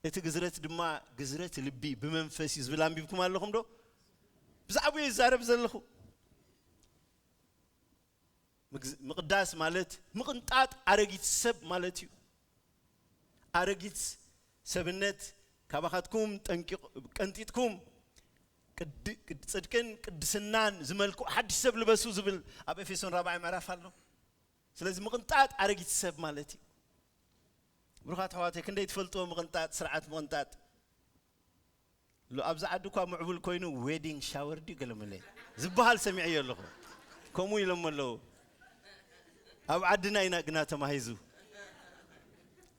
እቲ ግዝረት ድማ ግዝረት ልቢ ብመንፈስ እዩ ዝብል ኣንቢብኩም ኣለኹም ዶ? ብዛዕባኡ እየ ዝዛረብ ዘለኹ። ምግዝ- ምቕዳስ ማለት ምቕንጣጥ ኣረጊት ሰብ ማለት እዩ። ኣረጊት ሰብነት ካባኻትኩም ጠንቂቕ- ቀንጢጥኩም ቅድ- ቅድ- ጽድቅን ቅድስናን ዝመልክዑ ሓድሽ ሰብ ልበሱ ዝብል ኣብ ኤፌሶን ራብዓይ ምዕራፍ ኣሎ። ስለዚ ምቕንጣጥ ኣረጊት ሰብ ማለት እዩ። ብሩኻት ኣሕዋተይ፣ ክንደይ ትፈልጥዎ ምቕንጣጥ፣ ስርዓት ምቕንጣጥ? ሎ ኣብዚ ዓዲ እኳ ምዕቡል ኮይኑ ዌዲንግ ሻወር ድዩ ገለ መለ ዝበሃል ሰሚዐዮ ኣለኹ። ከምኡ ኢሎም ኣለዉ። ኣብ ዓድና ኢና ግና ተማሂዙ።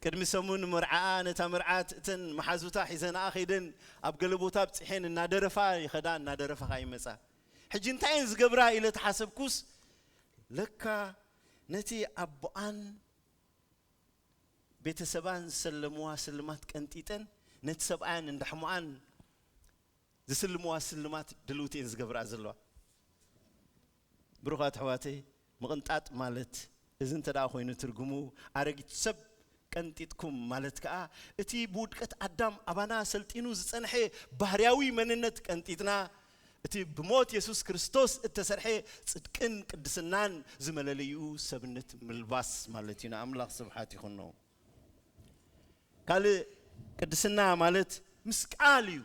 ቅድሚ ሰሙን መርዓኣ ነታ መርዓት እተን መሓዙታ ሒዘንኣ ከይደን ኣብ ገለ ቦታ ኣብጺሐን እናደረፋ ይኸዳ፣ እናደረፋ ኸኣ ይመጻ። ሕጂ እንታይ እየን ዝገብራ ኢለ ተሓሰብኩስ፣ ለካ ነቲ ኣቦኣን ቤተሰባን ዝሰለምዋ ስልማት ቀንጢጠን ነቲ ሰብኣያን እንዳሕሞኣን ዝስልምዋ ስልማት ድልውቲ እየን ዝገብራ ዘለዋ። ብሩኻት ኣሕዋተይ፣ ምቕንጣጥ ማለት እዚ እንተ ደኣ ኮይኑ ትርጉሙ ኣረጊት ሰብ ቀንጢጥኩም ማለት ከኣ እቲ ብውድቀት ኣዳም ኣባና ሰልጢኑ ዝጸንሐ ባህርያዊ መንነት ቀንጢጥና እቲ ብሞት የሱስ ክርስቶስ እተሰርሐ ጽድቅን ቅድስናን ዝመለለይኡ ሰብነት ምልባስ ማለት እዩ። ንኣምላኽ ስብሓት ይኹኖ። ካልእ ቅድስና ማለት ምስ ቃል እዩ።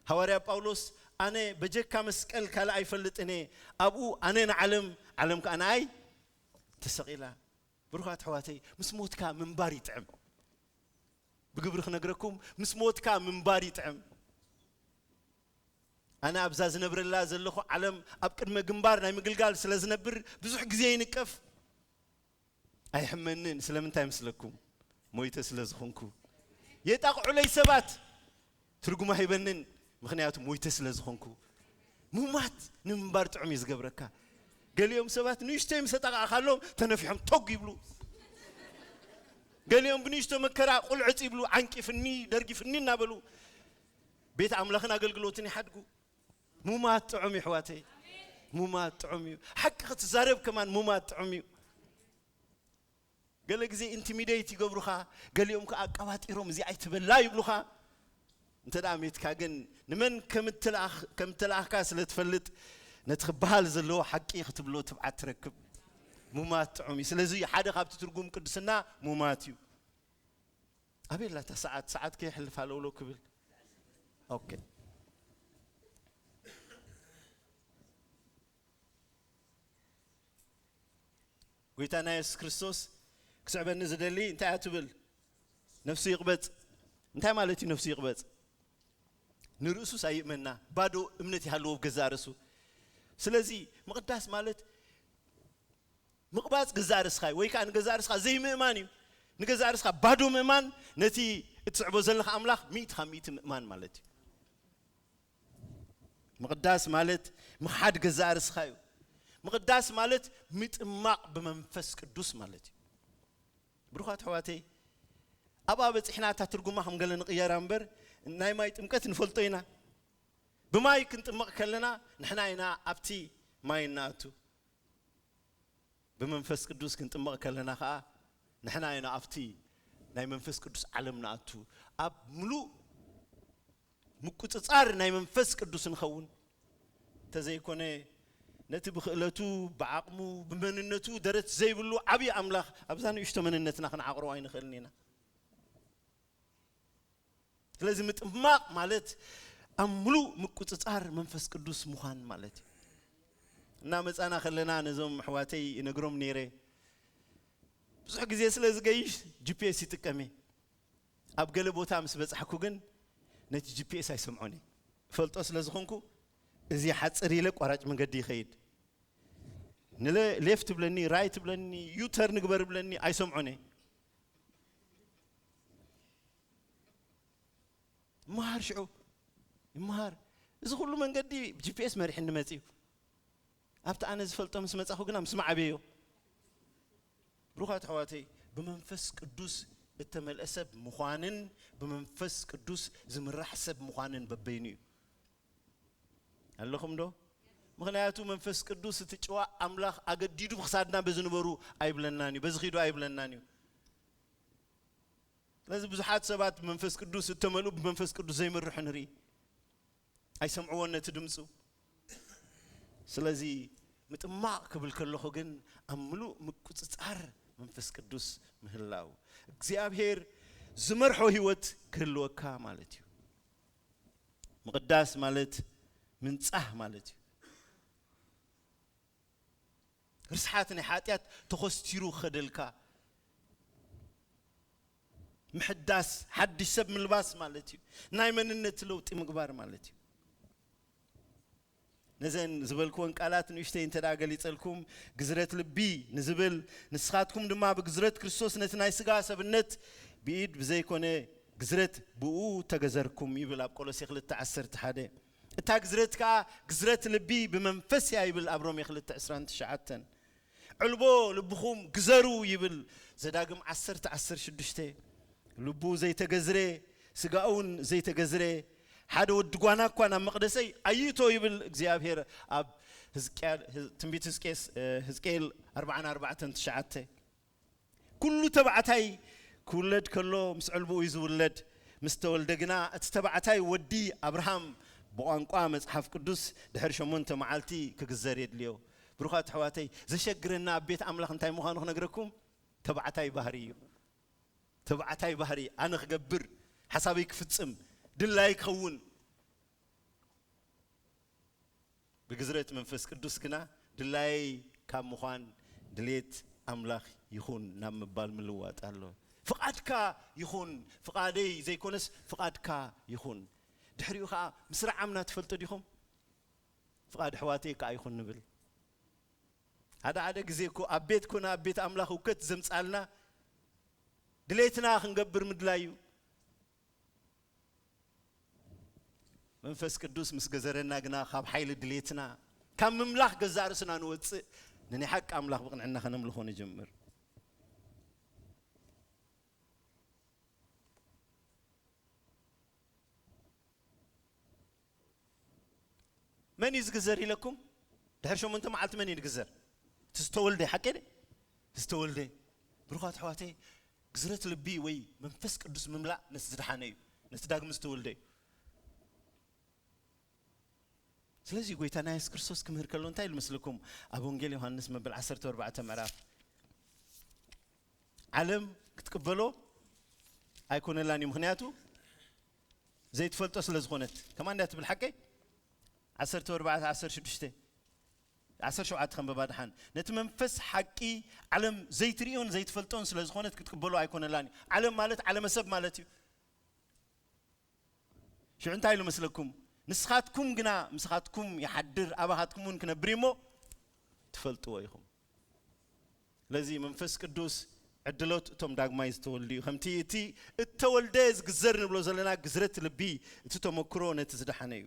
ሃዋርያ ጳውሎስ ኣነ በጀካ መስቀል ካልእ ኣይፈልጥን እየ፣ ኣብኡ ኣነ ንዓለም ዓለም ከኣ ንኣይ ተሰቒላ። ብሩኻት ኣሕዋተይ፣ ምስ ሞትካ ምንባር ይጥዕም። ብግብሪ ክነግረኩም፣ ምስ ሞትካ ምንባር ይጥዕም። ኣነ ኣብዛ ዝነብረላ ዘለኹ ዓለም ኣብ ቅድመ ግንባር ናይ ምግልጋል ስለ ዝነብር ብዙሕ ግዜ ይንቀፍ። ኣይሕመንን። ስለምንታይ ምስለኩም? ሞይተ ስለ ዝኾንኩ። የጣቕዑለይ ሰባት፣ ትርጉም ኣይበንን፣ ምኽንያቱ ሞይተ ስለ ዝኾንኩ። ሙማት ንምንባር ጥዑም እዩ ዝገብረካ። ገሊኦም ሰባት ንእሽተይ ምስ ኣጣቓዕካሎም ተነፊሖም ቶግ ይብሉ። ገሊኦም ብንእሽቶ መከራ ቁልዕጽ ይብሉ፣ ዓንቂፍኒ ደርጊፍኒ እናበሉ ቤት ኣምላኽን ኣገልግሎትን ይሓድጉ። ሙማት ጥዑም እዩ ኣሕዋተይ፣ ሙማት ጥዑም እዩ። ሓቂ ክትዛረብ ከማን ሙማት ጥዑም እዩ። ገለ ግዜ ኢንቲሚደይት ይገብሩኻ፣ ገሊኦም ከኣ ኣቀባጢሮም እዚ ኣይትበላ ይብሉኻ። እንተ ደኣ ሜትካ ግን ንመን ከም እትለኣኽ- ከም እተለኣኽካ ስለ ትፈልጥ ነቲ ክበሃል ዘለዎ ሓቂ ክትብሎ ትብዓት ትረክብ። ሙማት ጥዑም እዩ። ስለዚ ሓደ ካብቲ ትርጉም ቅድስና ሙማት እዩ። ኣበይ ኣላ እታ ሰዓት? ሰዓት ከየሕልፍ ኣለውሎ ክብል። ኦኬ። ጎይታና የሱስ ክርስቶስ ክስዕበኒ ዝደሊ እንታይ እያ ትብል? ነፍሱ ይቕበጽ። እንታይ ማለት እዩ ነፍሱ ይቕበጽ? ንርእሱስ ኣይእመና፣ ባዶ እምነት ይሃልዎ ኣብ ገዛእ ርእሱ። ስለዚ ምቕዳስ ማለት ምቕባጽ ገዛእ ርእስኻ እዩ፣ ወይ ከኣ ንገዛእ ርእስኻ ዘይምእማን እዩ። ንገዛእ ርእስኻ ባዶ ምእማን፣ ነቲ እትስዕቦ ዘለኻ ኣምላኽ ሚእቲ ካብ ሚእቲ ምእማን ማለት እዩ። ምቕዳስ ማለት ምኽሓድ ገዛእ ርእስኻ እዩ። ምቕዳስ ማለት ምጥማቕ ብመንፈስ ቅዱስ ማለት እዩ። ብሩኻት ኣሕዋተይ፣ ኣብኣ በጺሕና እታ ትርጉማ ከም ገለ ንቕየራ እምበር፣ ናይ ማይ ጥምቀት ንፈልጦ ኢና። ብማይ ክንጥመቕ ከለና ንሕና ኢና ኣብቲ ማይ እንኣቱ። ብመንፈስ ቅዱስ ክንጥመቕ ከለና ኸኣ ንሕና ኢና ኣብቲ ናይ መንፈስ ቅዱስ ዓለም ንኣቱ። ኣብ ምሉእ ምቁጽጻር ናይ መንፈስ ቅዱስ ንኸውን። እንተዘይኮነ ነቲ ብክእለቱ፣ ብዓቕሙ፣ ብመንነቱ ደረት ዘይብሉ ዓብዪ ኣምላኽ ኣብዛ ንእሽቶ መንነትና ክንዓቕሮ ኣይንኽእልን ኢና። ስለዚ ምጥማቕ ማለት ኣብ ምሉእ ምቁጽጻር መንፈስ ቅዱስ ምዃን ማለት እዩ። እና መጻና ከለና ነዞም ኣሕዋተይ ይነግሮም ነይረ። ብዙሕ ግዜ ስለ ዝገይሽ ጂ ፒ ኤስ ይጥቀም እየ። ኣብ ገለ ቦታ ምስ በጻሕኩ ግን ነቲ ጂ ፒ ኤስ ኣይሰምዖን እየ። ፈልጦ ስለ ዝኾንኩ እዚ ሓጽር ኢለ ኣቋራጭ መንገዲ ይኸይድ። ንለ-፣ ሌፍት ብለኒ፣ ራይት ብለኒ፣ ዩ ተርን ግበር ብለኒ ኣይሰምዖን እየ። ይመሃር ሽዑ ይመሃር። እዚ ኩሉ መንገዲ ብ ጂ ፒ ኤስ መሪሕኒ መጺኡ። ኣብቲ ኣነ ዝፈልጦ ምስ መጻኹ ግና ምስማዕ ኣበዮ። ብሩኻት ኣሕዋተይ፣ ብመንፈስ ቅዱስ እተመልአ ሰብ ምዃንን ብመንፈስ ቅዱስ ዝምራሕ ሰብ ምዃንን በበይኑ እዩ። ኣለኹም ዶ? ምኽንያቱ መንፈስ ቅዱስ እቲ ጭዋ ኣምላኽ ኣገዲዱ ብክሳድና በዚ ንበሩ ኣይብለናን እዩ፣ በዚ ኺዱ ኣይብለናን እዩ። ስለዚ ብዙሓት ሰባት ብመንፈስ ቅዱስ እተመልኡ ብመንፈስ ቅዱስ ዘይምርሑ ንርኢ። ኣይሰምዕዎን ነቲ ድምፁ። ስለዚ ምጥማቕ ክብል ከለኹ ግን ኣብ ምሉእ ምቁፅፃር መንፈስ ቅዱስ ምህላው፣ እግዚኣብሔር ዝመርሖ ህይወት ክህልወካ ማለት እዩ። ምቕዳስ ማለት ምንጻህ ማለት እዩ። ርስሓት ናይ ሓጢኣት ተኾስቲሩ ክኸደልካ ምሕዳስ፣ ሓድሽ ሰብ ምልባስ ማለት እዩ። ናይ መንነት ለውጢ ምግባር ማለት እዩ። ነዘን ዝበልክወን ቃላት ንእሽተይ እንተ ደኣ ገሊጸልኩም፣ ግዝረት ልቢ ንዝብል፣ ንስኻትኩም ድማ ብግዝረት ክርስቶስ ነቲ ናይ ስጋ ሰብነት ብኢድ ብዘይኮነ ግዝረት ብኡ ተገዘርኩም ይብል ኣብ ቆሎሴ ክልተ ዓሰርተ ሓደ። እታ ግዝረት ከኣ ግዝረት ልቢ ብመንፈስ እያ ይብል ኣብ ሮሜ ክልተ ዕስራን ትሽዓተን። ዕልቦ ልብኹም ግዘሩ ይብል ዘዳግም ዓሰርተ ዓሰርተ ሽዱሽተ። ልቡ ዘይተገዝረ፣ ስጋኡን ዘይተገዝረ፣ ሓደ ወዲ ጓና እኳ ናብ መቕደሰይ ኣይእቶ ይብል እግዚኣብሔር ኣብ ህዝቅኤል፣ ትንቢት ህዝቅኤስ-፣ ህዝቅኤል ኣርባዓን ኣርባዕተን ትሽዓተ። ኩሉ ተባዕታይ ክውለድ ከሎ ምስ ዕልብኡ እዩ ዝውለድ። ምስ ተወልደ ግና እቲ ተባዕታይ ወዲ ኣብርሃም ብቋንቋ መጽሓፍ ቅዱስ ድሕሪ ሸሞንተ መዓልቲ ክግዘር የድልዮ። ብሩኻት ኣሕዋተይ፣ ዘሸግረና ኣብ ቤት ኣምላኽ እንታይ ምዃኑ ክነግረኩም፣ ተባዕታይ ባህሪ እዩ። ተባዕታይ ባህሪ፣ ኣነ ክገብር፣ ሓሳበይ ክፍጽም፣ ድላይ ክኸውን። ብግዝረት መንፈስ ቅዱስ ግና ድላየይ ካብ ምዃን ድሌት ኣምላኽ ይኹን ናብ ምባል ምልዋጥ ኣሎ። ፍቓድካ ይኹን፣ ፍቓደይ ዘይኮነስ ፍቓድካ ይኹን። ድሕሪኡ ኸዓ ምስራዓምና ትፈልጡ ዲኹም? ፍቓድ ኣሕዋተይ ከኣ ይኹን ንብል። ሓደ ሓደ ግዜ እኮ ኣብ ቤት ኮነ ኣብ ቤት ኣምላኽ እውከት ዘምጻልና ድሌትና ክንገብር ምድላይ እዩ። መንፈስ ቅዱስ ምስ ገዘረና ግና ካብ ሓይሊ ድሌትና፣ ካብ ምምላኽ ገዛእ ርእስና ንወጽእ፣ ንናይ ሓቂ ኣምላኽ ብቕንዕና ከነምልኾ ንጅምር። መን እዩ ዝግዘር ኢለኩም? ድሕሪ ሸሞንተ መዓልቲ መን እዩ ዝግዘር? እቲ ዝተወልደ፣ ሓቂ ድየ? ዝተወልደ። ብሩኻት ኣሕዋተይ፣ ግዝረት ልቢ ወይ መንፈስ ቅዱስ ምምላእ ነቲ ዝደሓነ እዩ፣ ነቲ ዳግም ዝተወልደ እዩ። ስለዚ ጎይታና የሱስ ክርስቶስ ክምህር ከሎ እንታይ ኢሉ መስለኩም? ኣብ ወንጌል ዮሃንስ መበል ዓሰርተ ኣርባዕተ ምዕራፍ፣ ዓለም ክትቅበሎ ኣይኮነላን እዩ፣ ምኽንያቱ ዘይትፈልጦ ስለ ዝኾነት። ከማን እንድያ ትብል ሓቀይ? ዓሰርተ ኣርባዕተ፣ ዓሰርተ ሽዱሽተ፣ ዓሰርተ ሸውዓተ ከንበባ ደሓን። ነቲ መንፈስ ሓቂ ዓለም ዘይትርእዮን ዘይትፈልጦን ስለ ዝኾነት ክትቅበሎ ኣይኮነላን እዩ። ዓለም ማለት ዓለመ ሰብ ማለት እዩ። ሽዑ እንታይ ኢሉ መስለኩም? ንስኻትኩም ግና ምሳኻትኩም ይሓድር፣ ኣባኻትኩም እውን ክነብር እዩ እሞ ትፈልጥዎ ኢኹም። ስለዚ መንፈስ ቅዱስ ዕድሎት እቶም ዳግማይ ዝተወልዱ እዩ። ከምቲ እቲ እተወልደ ዝግዘር ንብሎ ዘለና ግዝረት ልቢ፣ እቲ ተመክሮ ነቲ ዝደሓነ እዩ።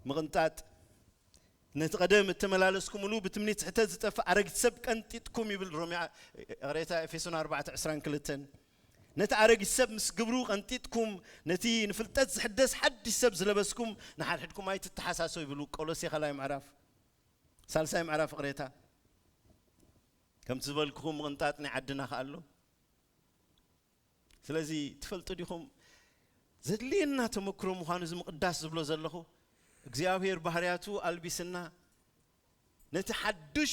ምቕንጣጥ፣ ነቲ ቀደም እተመላለስኩምሉ ብትምኒት ስሕተት ዝጠፍእ ኣረጊት ሰብ ቀንጢጥኩም ይብል ሮሜ፣ ይቕሬታ፣ ኤፌሶን ኣርባዕተ ዕስራን ክልተን። ነቲ ኣረጊት ሰብ ምስ ግብሩ ቀንጢጥኩም፣ ነቲ ንፍልጠት ዝሕደስ ሓድሽ ሰብ ዝለበስኩም፣ ንሓድሕድኩም ኣይትተሓሳሰቡ ይብሉ ቆሎሴ ካልኣይ ምዕራፍ፣ ሳልሳይ ምዕራፍ ይቕሬታ። ከምቲ ዝበልኩኹም ምቕንጣጥ ናይ ዓድና ከኣ ኣሎ። ስለዚ ትፈልጡ ዲኹም? ዘድልየና ተመክሮ ምዃኑ እዚ ምቕዳስ ዝብሎ ዘለኹ፣ እግዚኣብሔር ባህርያቱ ኣልቢስና፣ ነቲ ሓዱሽ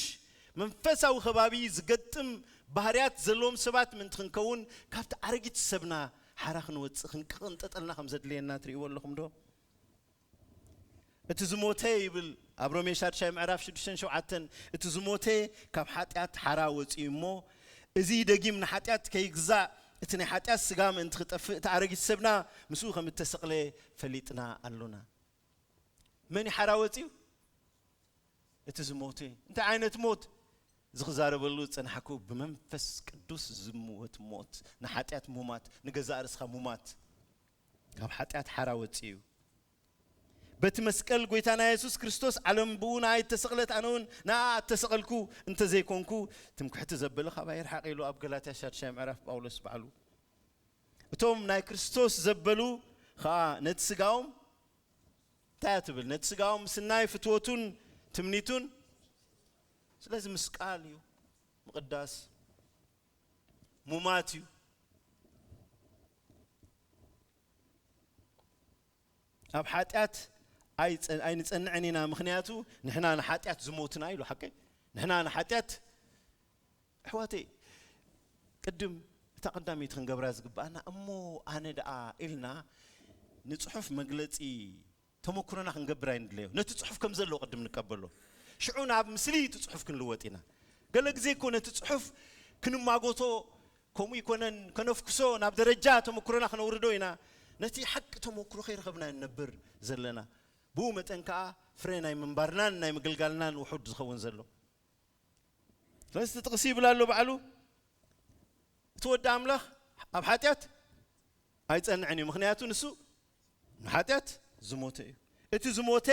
መንፈሳዊ ከባቢ ዝገጥም ባህርያት ዘለዎም ሰባት ምእንቲ ክንከውን፣ ካብቲ ኣረጊት ሰብና ሓራ ክንወፅእ ክንቅቕንጠጠልና ከም ዘድልየና ትርእይዎ ኣለኹም ዶ? እቲ ዝሞተ ይብል ኣብ ሮሜ ሻድሻይ ምዕራፍ ሽዱሽተን ሸውዓተን፣ እቲ ዝሞተ ካብ ሓጢኣት ሓራ ወፂኡ እሞ፣ እዚ ደጊም ንሓጢኣት ከይግዛእ እቲ ናይ ሓጢኣት ስጋ ምእንቲ ክጠፍእ እቲ ኣረጊት ሰብና ምስኡ ከም እተሰቕለ ፈሊጥና ኣሎና። መን እዩ ሓራ ወፂኡ? እቲ ዝሞተ። እንታይ ዓይነት ሞት? ዝኽዛረበሉ ዝጸናሕኩ ብመንፈስ ቅዱስ ዝምወት ሞት፣ ንሓጢኣት ሙማት፣ ንገዛእ ርእስኻ ሙማት፣ ካብ ሓጢኣት ሓራ ወጺኡ። በቲ መስቀል ጎይታና የሱስ ክርስቶስ ዓለም ብኡ ንኣይ እተሰቕለት ኣነ እውን ንኣ እተሰቐልኩ እንተዘይኮንኩ ትምክሕቲ ዘበለ ካባይ ይርሓቕ ኢሉ ኣብ ገላትያ ሻድሻይ ምዕራፍ ጳውሎስ ባዕሉ። እቶም ናይ ክርስቶስ ዘበሉ ኸኣ ነቲ ስጋኦም እንታይ እያ ትብል? ነቲ ስጋኦም ምስናይ ፍትወቱን ትምኒቱን። ስለዚ ምስቃል እዩ፣ ምቕዳስ ሙማት እዩ። ኣብ ሓጢኣት ኣይጸ- ኣይንጸንዕን ኢና፣ ምኽንያቱ ንሕና ንሓጢኣት ዝሞትና ኢሉ። ሓቀይ ንሕና ንሓጢኣት ኣሕዋተይ፣ ቅድም እታ ቀዳመይቲ ክንገብራ ዝግብኣና እሞ ኣነ ደኣ ኢልና ንጽሑፍ መግለጺ ተመክሮና ክንገብር ኣይንድለዮ። ነቲ ጽሑፍ ከም ዘለዎ ቅድም ንቀበሎ፣ ሽዑ ናብ ምስሊ እቲ ጽሑፍ ክንልወጥ ኢና። ገለ ግዜ እኮ ነቲ ጽሑፍ ክንማጎቶ ከምኡ ይኮነን ከነፍክሶ ናብ ደረጃ ተመክሮና ክነውርዶ ኢና። ነቲ ሓቂ ተመክሮ ከይረኸብና ንነብር ዘለና። ብኡ መጠን ከኣ ፍረ ናይ ምንባርናን ናይ ምግልጋልናን ውሑድ ዝኸውን ዘሎ። ስለዚ እቲ ጥቕሲ ይብል ኣሎ ባዕሉ፣ እቲ ወዲ ኣምላኽ ኣብ ሓጢኣት ኣይጸንዕን እዩ፣ ምኽንያቱ ንሱ ንሓጢኣት ዝሞተ እዩ። እቲ ዝሞተ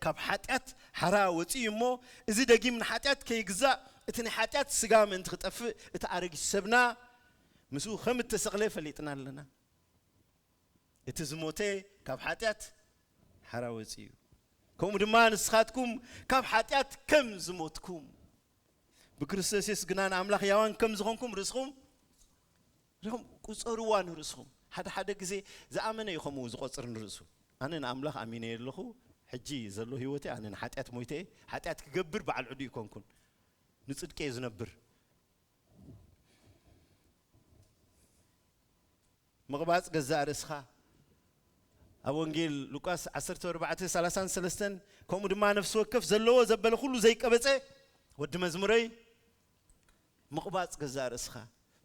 ካብ ሓጢኣት ሓራ ወጺኡ እሞ፣ እዚ ደጊም ንሓጢኣት ከይግዛእ፣ እቲ ናይ ሓጢኣት ስጋ ምእንቲ ክጠፍእ፣ እቲ ኣረጊት ሰብና ምስኡ ከም እተሰቕለ ፈሊጥና ኣለና። እቲ ዝሞተ ካብ ሓጢኣት ሓራ ወጺኡ እዩ። ከምኡ ድማ ንስኻትኩም ካብ ሓጢኣት ከም ዝሞትኩም ብክርስቶስ የሱስ ግና ንኣምላኽ ያዋን ከም ዝኾንኩም ርእስኹም ርኹም ቁጸርዋ ንርእስኹም። ሓደ ሓደ ግዜ ዝኣመነ እዩ ከምኡ ዝቆጽር ንርእሱ። ኣነ ንኣምላኽ ኣሚነ ኣለኹ፣ ሕጂ ዘሎ ህይወተይ ኣነ ንሓጢኣት ሞይተ እየ፣ ሓጢኣት ክገብር በዓል ዕዱ ይኮንኩን፣ ንጽድቂ እየ ዝነብር። ምቕባጽ ገዛእ ርእስኻ። ኣብ ወንጌል ሉቃስ ዓሰርተ ኣርባዕተ ሰላሳን ሰለስተን፣ ከምኡ ድማ ነፍሲ ወከፍ ዘለዎ ዘበለ ኩሉ ዘይቀበጸ ወዲ መዝሙረይ ምቕባጽ ገዛእ ርእስኻ።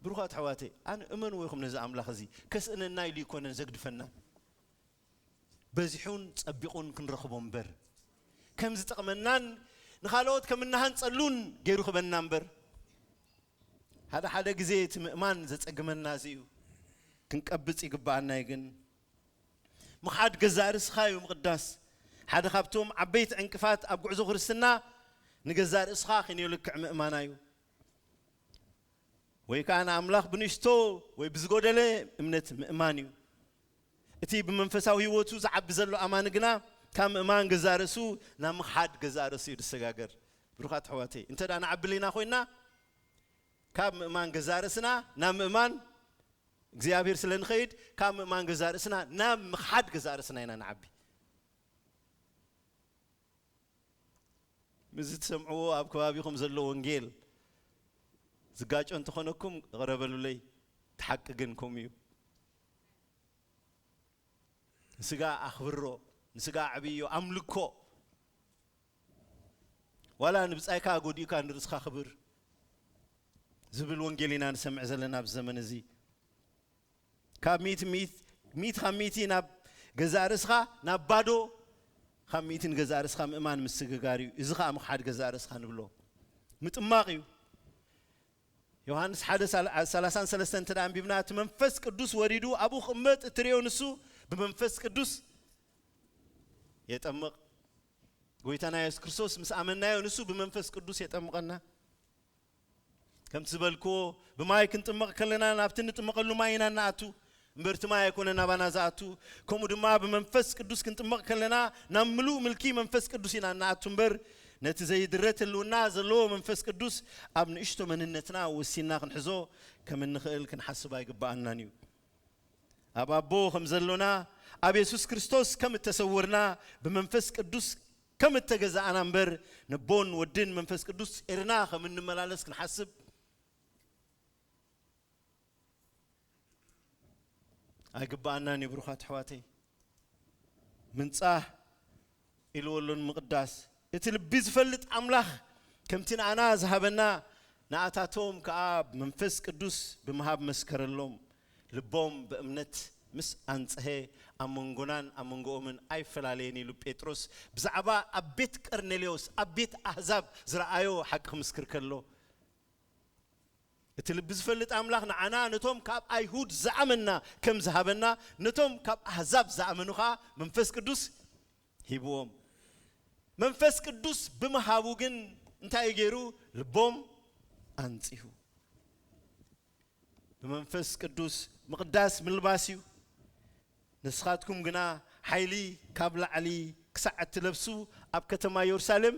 ብሩኻት ኣሕዋተይ፣ ኣነ እመንዎ ኢኹም ነዚ ኣምላኽ እዚ ከስእነና ኢሉ ኣይኮነን ዘግድፈና። በዚሑን ጸቢቑን ክንረኽቦ እምበር፣ ከም ዝጠቕመናን ንኻልኦት ከም እንሃንጸሉን ገይሩ ክበና እምበር። ሓደ ሓደ ግዜ እቲ ምእማን ዘጸግመና እዚ እዩ። ክንቀብጽ ይግብኣና እዩ ግን። ምኽሓድ ገዛእ ርእስኻ እዩ ምቕዳስ። ሓደ ካብቶም ዓበይቲ ዕንቅፋት ኣብ ጉዕዞ ክርስትና ንገዛእ ርእስኻ ክንዮ ልክዕ ምእማና እዩ። ወይ ከኣ ንኣምላኽ ብንእሽቶ ወይ ብዝጎደለ እምነት ምእማን እዩ። እቲ ብመንፈሳዊ ህይወቱ ዝዓቢ ዘሎ ኣማኒ ግና ካብ ምእማን ገዛእ ርእሱ ናብ ምኽሓድ ገዛእ ርእሱ እዩ ዝሰጋገር። ብሩኻት ኣሕዋተይ፣ እንተ ደኣ ንዓቢ ኣለና ኮይንና፣ ካብ ምእማን ገዛእ ርእስና ናብ ምእማን እግዚኣብሔር ስለ ንኸይድ፣ ካብ ምእማን ገዛእ ርእስና ናብ ምኽሓድ ገዛእ ርእስና ኢና ንዓቢ። ምስዚ ትሰምዕዎ ኣብ ከባቢኹም ዘሎ ወንጌል ዝጋጮ እንተኾነኩም፣ ይቕረ በሉለይ። እቲ ሓቂ ግን ከምኡ እዩ። ንስጋ ኣኽብሮ፣ ንስጋ ኣዕብዮ፣ ኣምልኮ። ዋላ ንብጻይካ ጎዲእካ ንርእስኻ ክብር ዝብል ወንጌል ኢና ንሰምዕ ዘለና ኣብዚ ዘመን እዚ። ካብ ሚእቲ፣ ሚእቲ፣ ሚእቲ ካብ ሚእቲ ናብ ገዛእ ርእስኻ፣ ናብ ባዶ ካብ ሚእቲ ንገዛእ ርእስኻ ምእማን ምስግጋር እዩ። እዚ ኸኣ ምኽሓድ ገዛእ ርእስኻ ንብሎ። ምጥማቕ እዩ። ዮሃንስ ሓደ ሰላሳን ሰለስተን እንተ ደኣ ኣንቢብና፣ እቲ መንፈስ ቅዱስ ወሪዱ ኣብኡ ክቕመጥ እትርእዮ ንሱ ብመንፈስ ቅዱስ የጠምቕ። ጎይታና የሱስ ክርስቶስ ምስ ኣመናዮ ንሱ ብመንፈስ ቅዱስ የጠምቐና። ከምቲ ዝበልክዎ፣ ብማይ ክንጥመቕ ከለና ናብቲ ንጥመቐሉ ማይ ኢና እንኣቱ። እምበር እቲ ማይ ኣይኮነን ናባና ዝኣቱ። ከምኡ ድማ ብመንፈስ ቅዱስ ክንጥመቕ ከለና ናብ ምሉእ ምልኪ መንፈስ ቅዱስ ኢና እንኣቱ እምበር፣ ነቲ ዘይድረት ህልውና ዘለዎ መንፈስ ቅዱስ ኣብ ንእሽቶ መንነትና ወሲንና ክንሕዞ ከም እንኽእል ክንሓስብ ኣይግብኣናን እዩ። ኣብ ኣቦ ከም ዘሎና፣ ኣብ የሱስ ክርስቶስ ከም እተሰወርና፣ ብመንፈስ ቅዱስ ከም እተገዛእና እምበር፣ ነቦን ወድን መንፈስ ቅዱስ ጼርና ከም እንመላለስ ክንሓስብ። ኣይግብኣናን እዩ ብሩኻት ኣሕዋተይ። ምንጻህ ኢልዎ ኣሎ ንምቕዳስ። እቲ ልቢ ዝፈልጥ ኣምላኽ ከምቲ ንኣና ዝሃበና፣ ንኣታቶም ከኣ መንፈስ ቅዱስ ብምሃብ መስከረሎም። ልቦም ብእምነት ምስ ኣንጽሀ፣ ኣብ መንጎናን ኣብ መንጎኦምን ኣይፈላለየን ኢሉ ጴጥሮስ። ብዛዕባ ኣብ ቤት ቀርኔሌዎስ ኣብ ቤት ኣህዛብ ዝረኣዮ ሓቂ ክምስክር ከሎ፣ እቲ ልቢ ዝፈልጥ ኣምላኽ ንዓና ነቶም ካብ ኣይሁድ ዝኣመንና ከም ዝሃበና፣ ነቶም ካብ ኣህዛብ ዝኣመኑ ኸኣ መንፈስ ቅዱስ ሂብዎም። መንፈስ ቅዱስ ብምሃቡ ግን እንታይ እዩ ገይሩ? ልቦም ኣንጺሁ። ብመንፈስ ቅዱስ ምቕዳስ ምልባስ እዩ። ንስኻትኩም ግና ሓይሊ ካብ ላዕሊ ክሳዕ እትለብሱ ኣብ ከተማ የሩሳሌም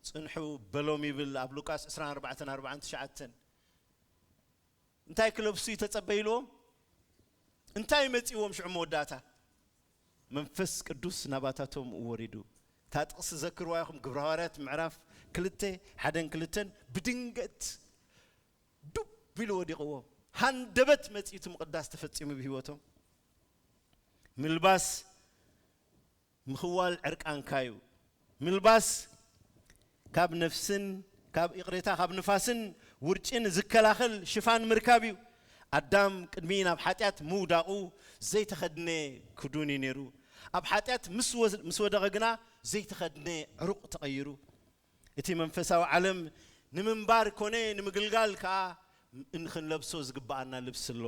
ጽንሑ በሎም ይብል ኣብ ሉቃስ ዕስራን ኣርባዕተን ኣርባዓን ትሽዓተን። እንታይ ክለብሱ እዩ ተጸበይልዎም? እንታይ መጺዎም ሽዑ መወዳእታ? መንፈስ ቅዱስ ናባታቶም ወሪዱ። እታ ጥቕሲ ዘክርዋ ኢኹም፣ ግብረ ሃዋርያት ምዕራፍ ክልተ፣ ሓደን ክልተን። ብድንገት ዱብ ኢሉ ወዲቕዎ። ሃንደበት መጺኡ እቲ ምቕዳስ ተፈጺሙ ብህይወቶም። ምልባስ ምኽዋል ዕርቃንካ እዩ። ምልባስ ካብ ነፍስን ካብ ይቕሬታ፣ ካብ ንፋስን ውርጭን ዝከላኸል ሽፋን ምርካብ እዩ። ኣዳም ቅድሚ ናብ ሓጢኣት ምውዳቑ ዘይተኸድነ ክዱን እዩ ነይሩ። ኣብ ሓጢኣት ምስ ወ-፣ ምስ ወደቐ ግና ዘይተኸድነ ዕሩቕ ተቐይሩ። እቲ መንፈሳዊ ዓለም ንምንባር ኮነ ንምግልጋል ከኣ እንክንለብሶ ዝግብኣና ልብሲ ኣሎ።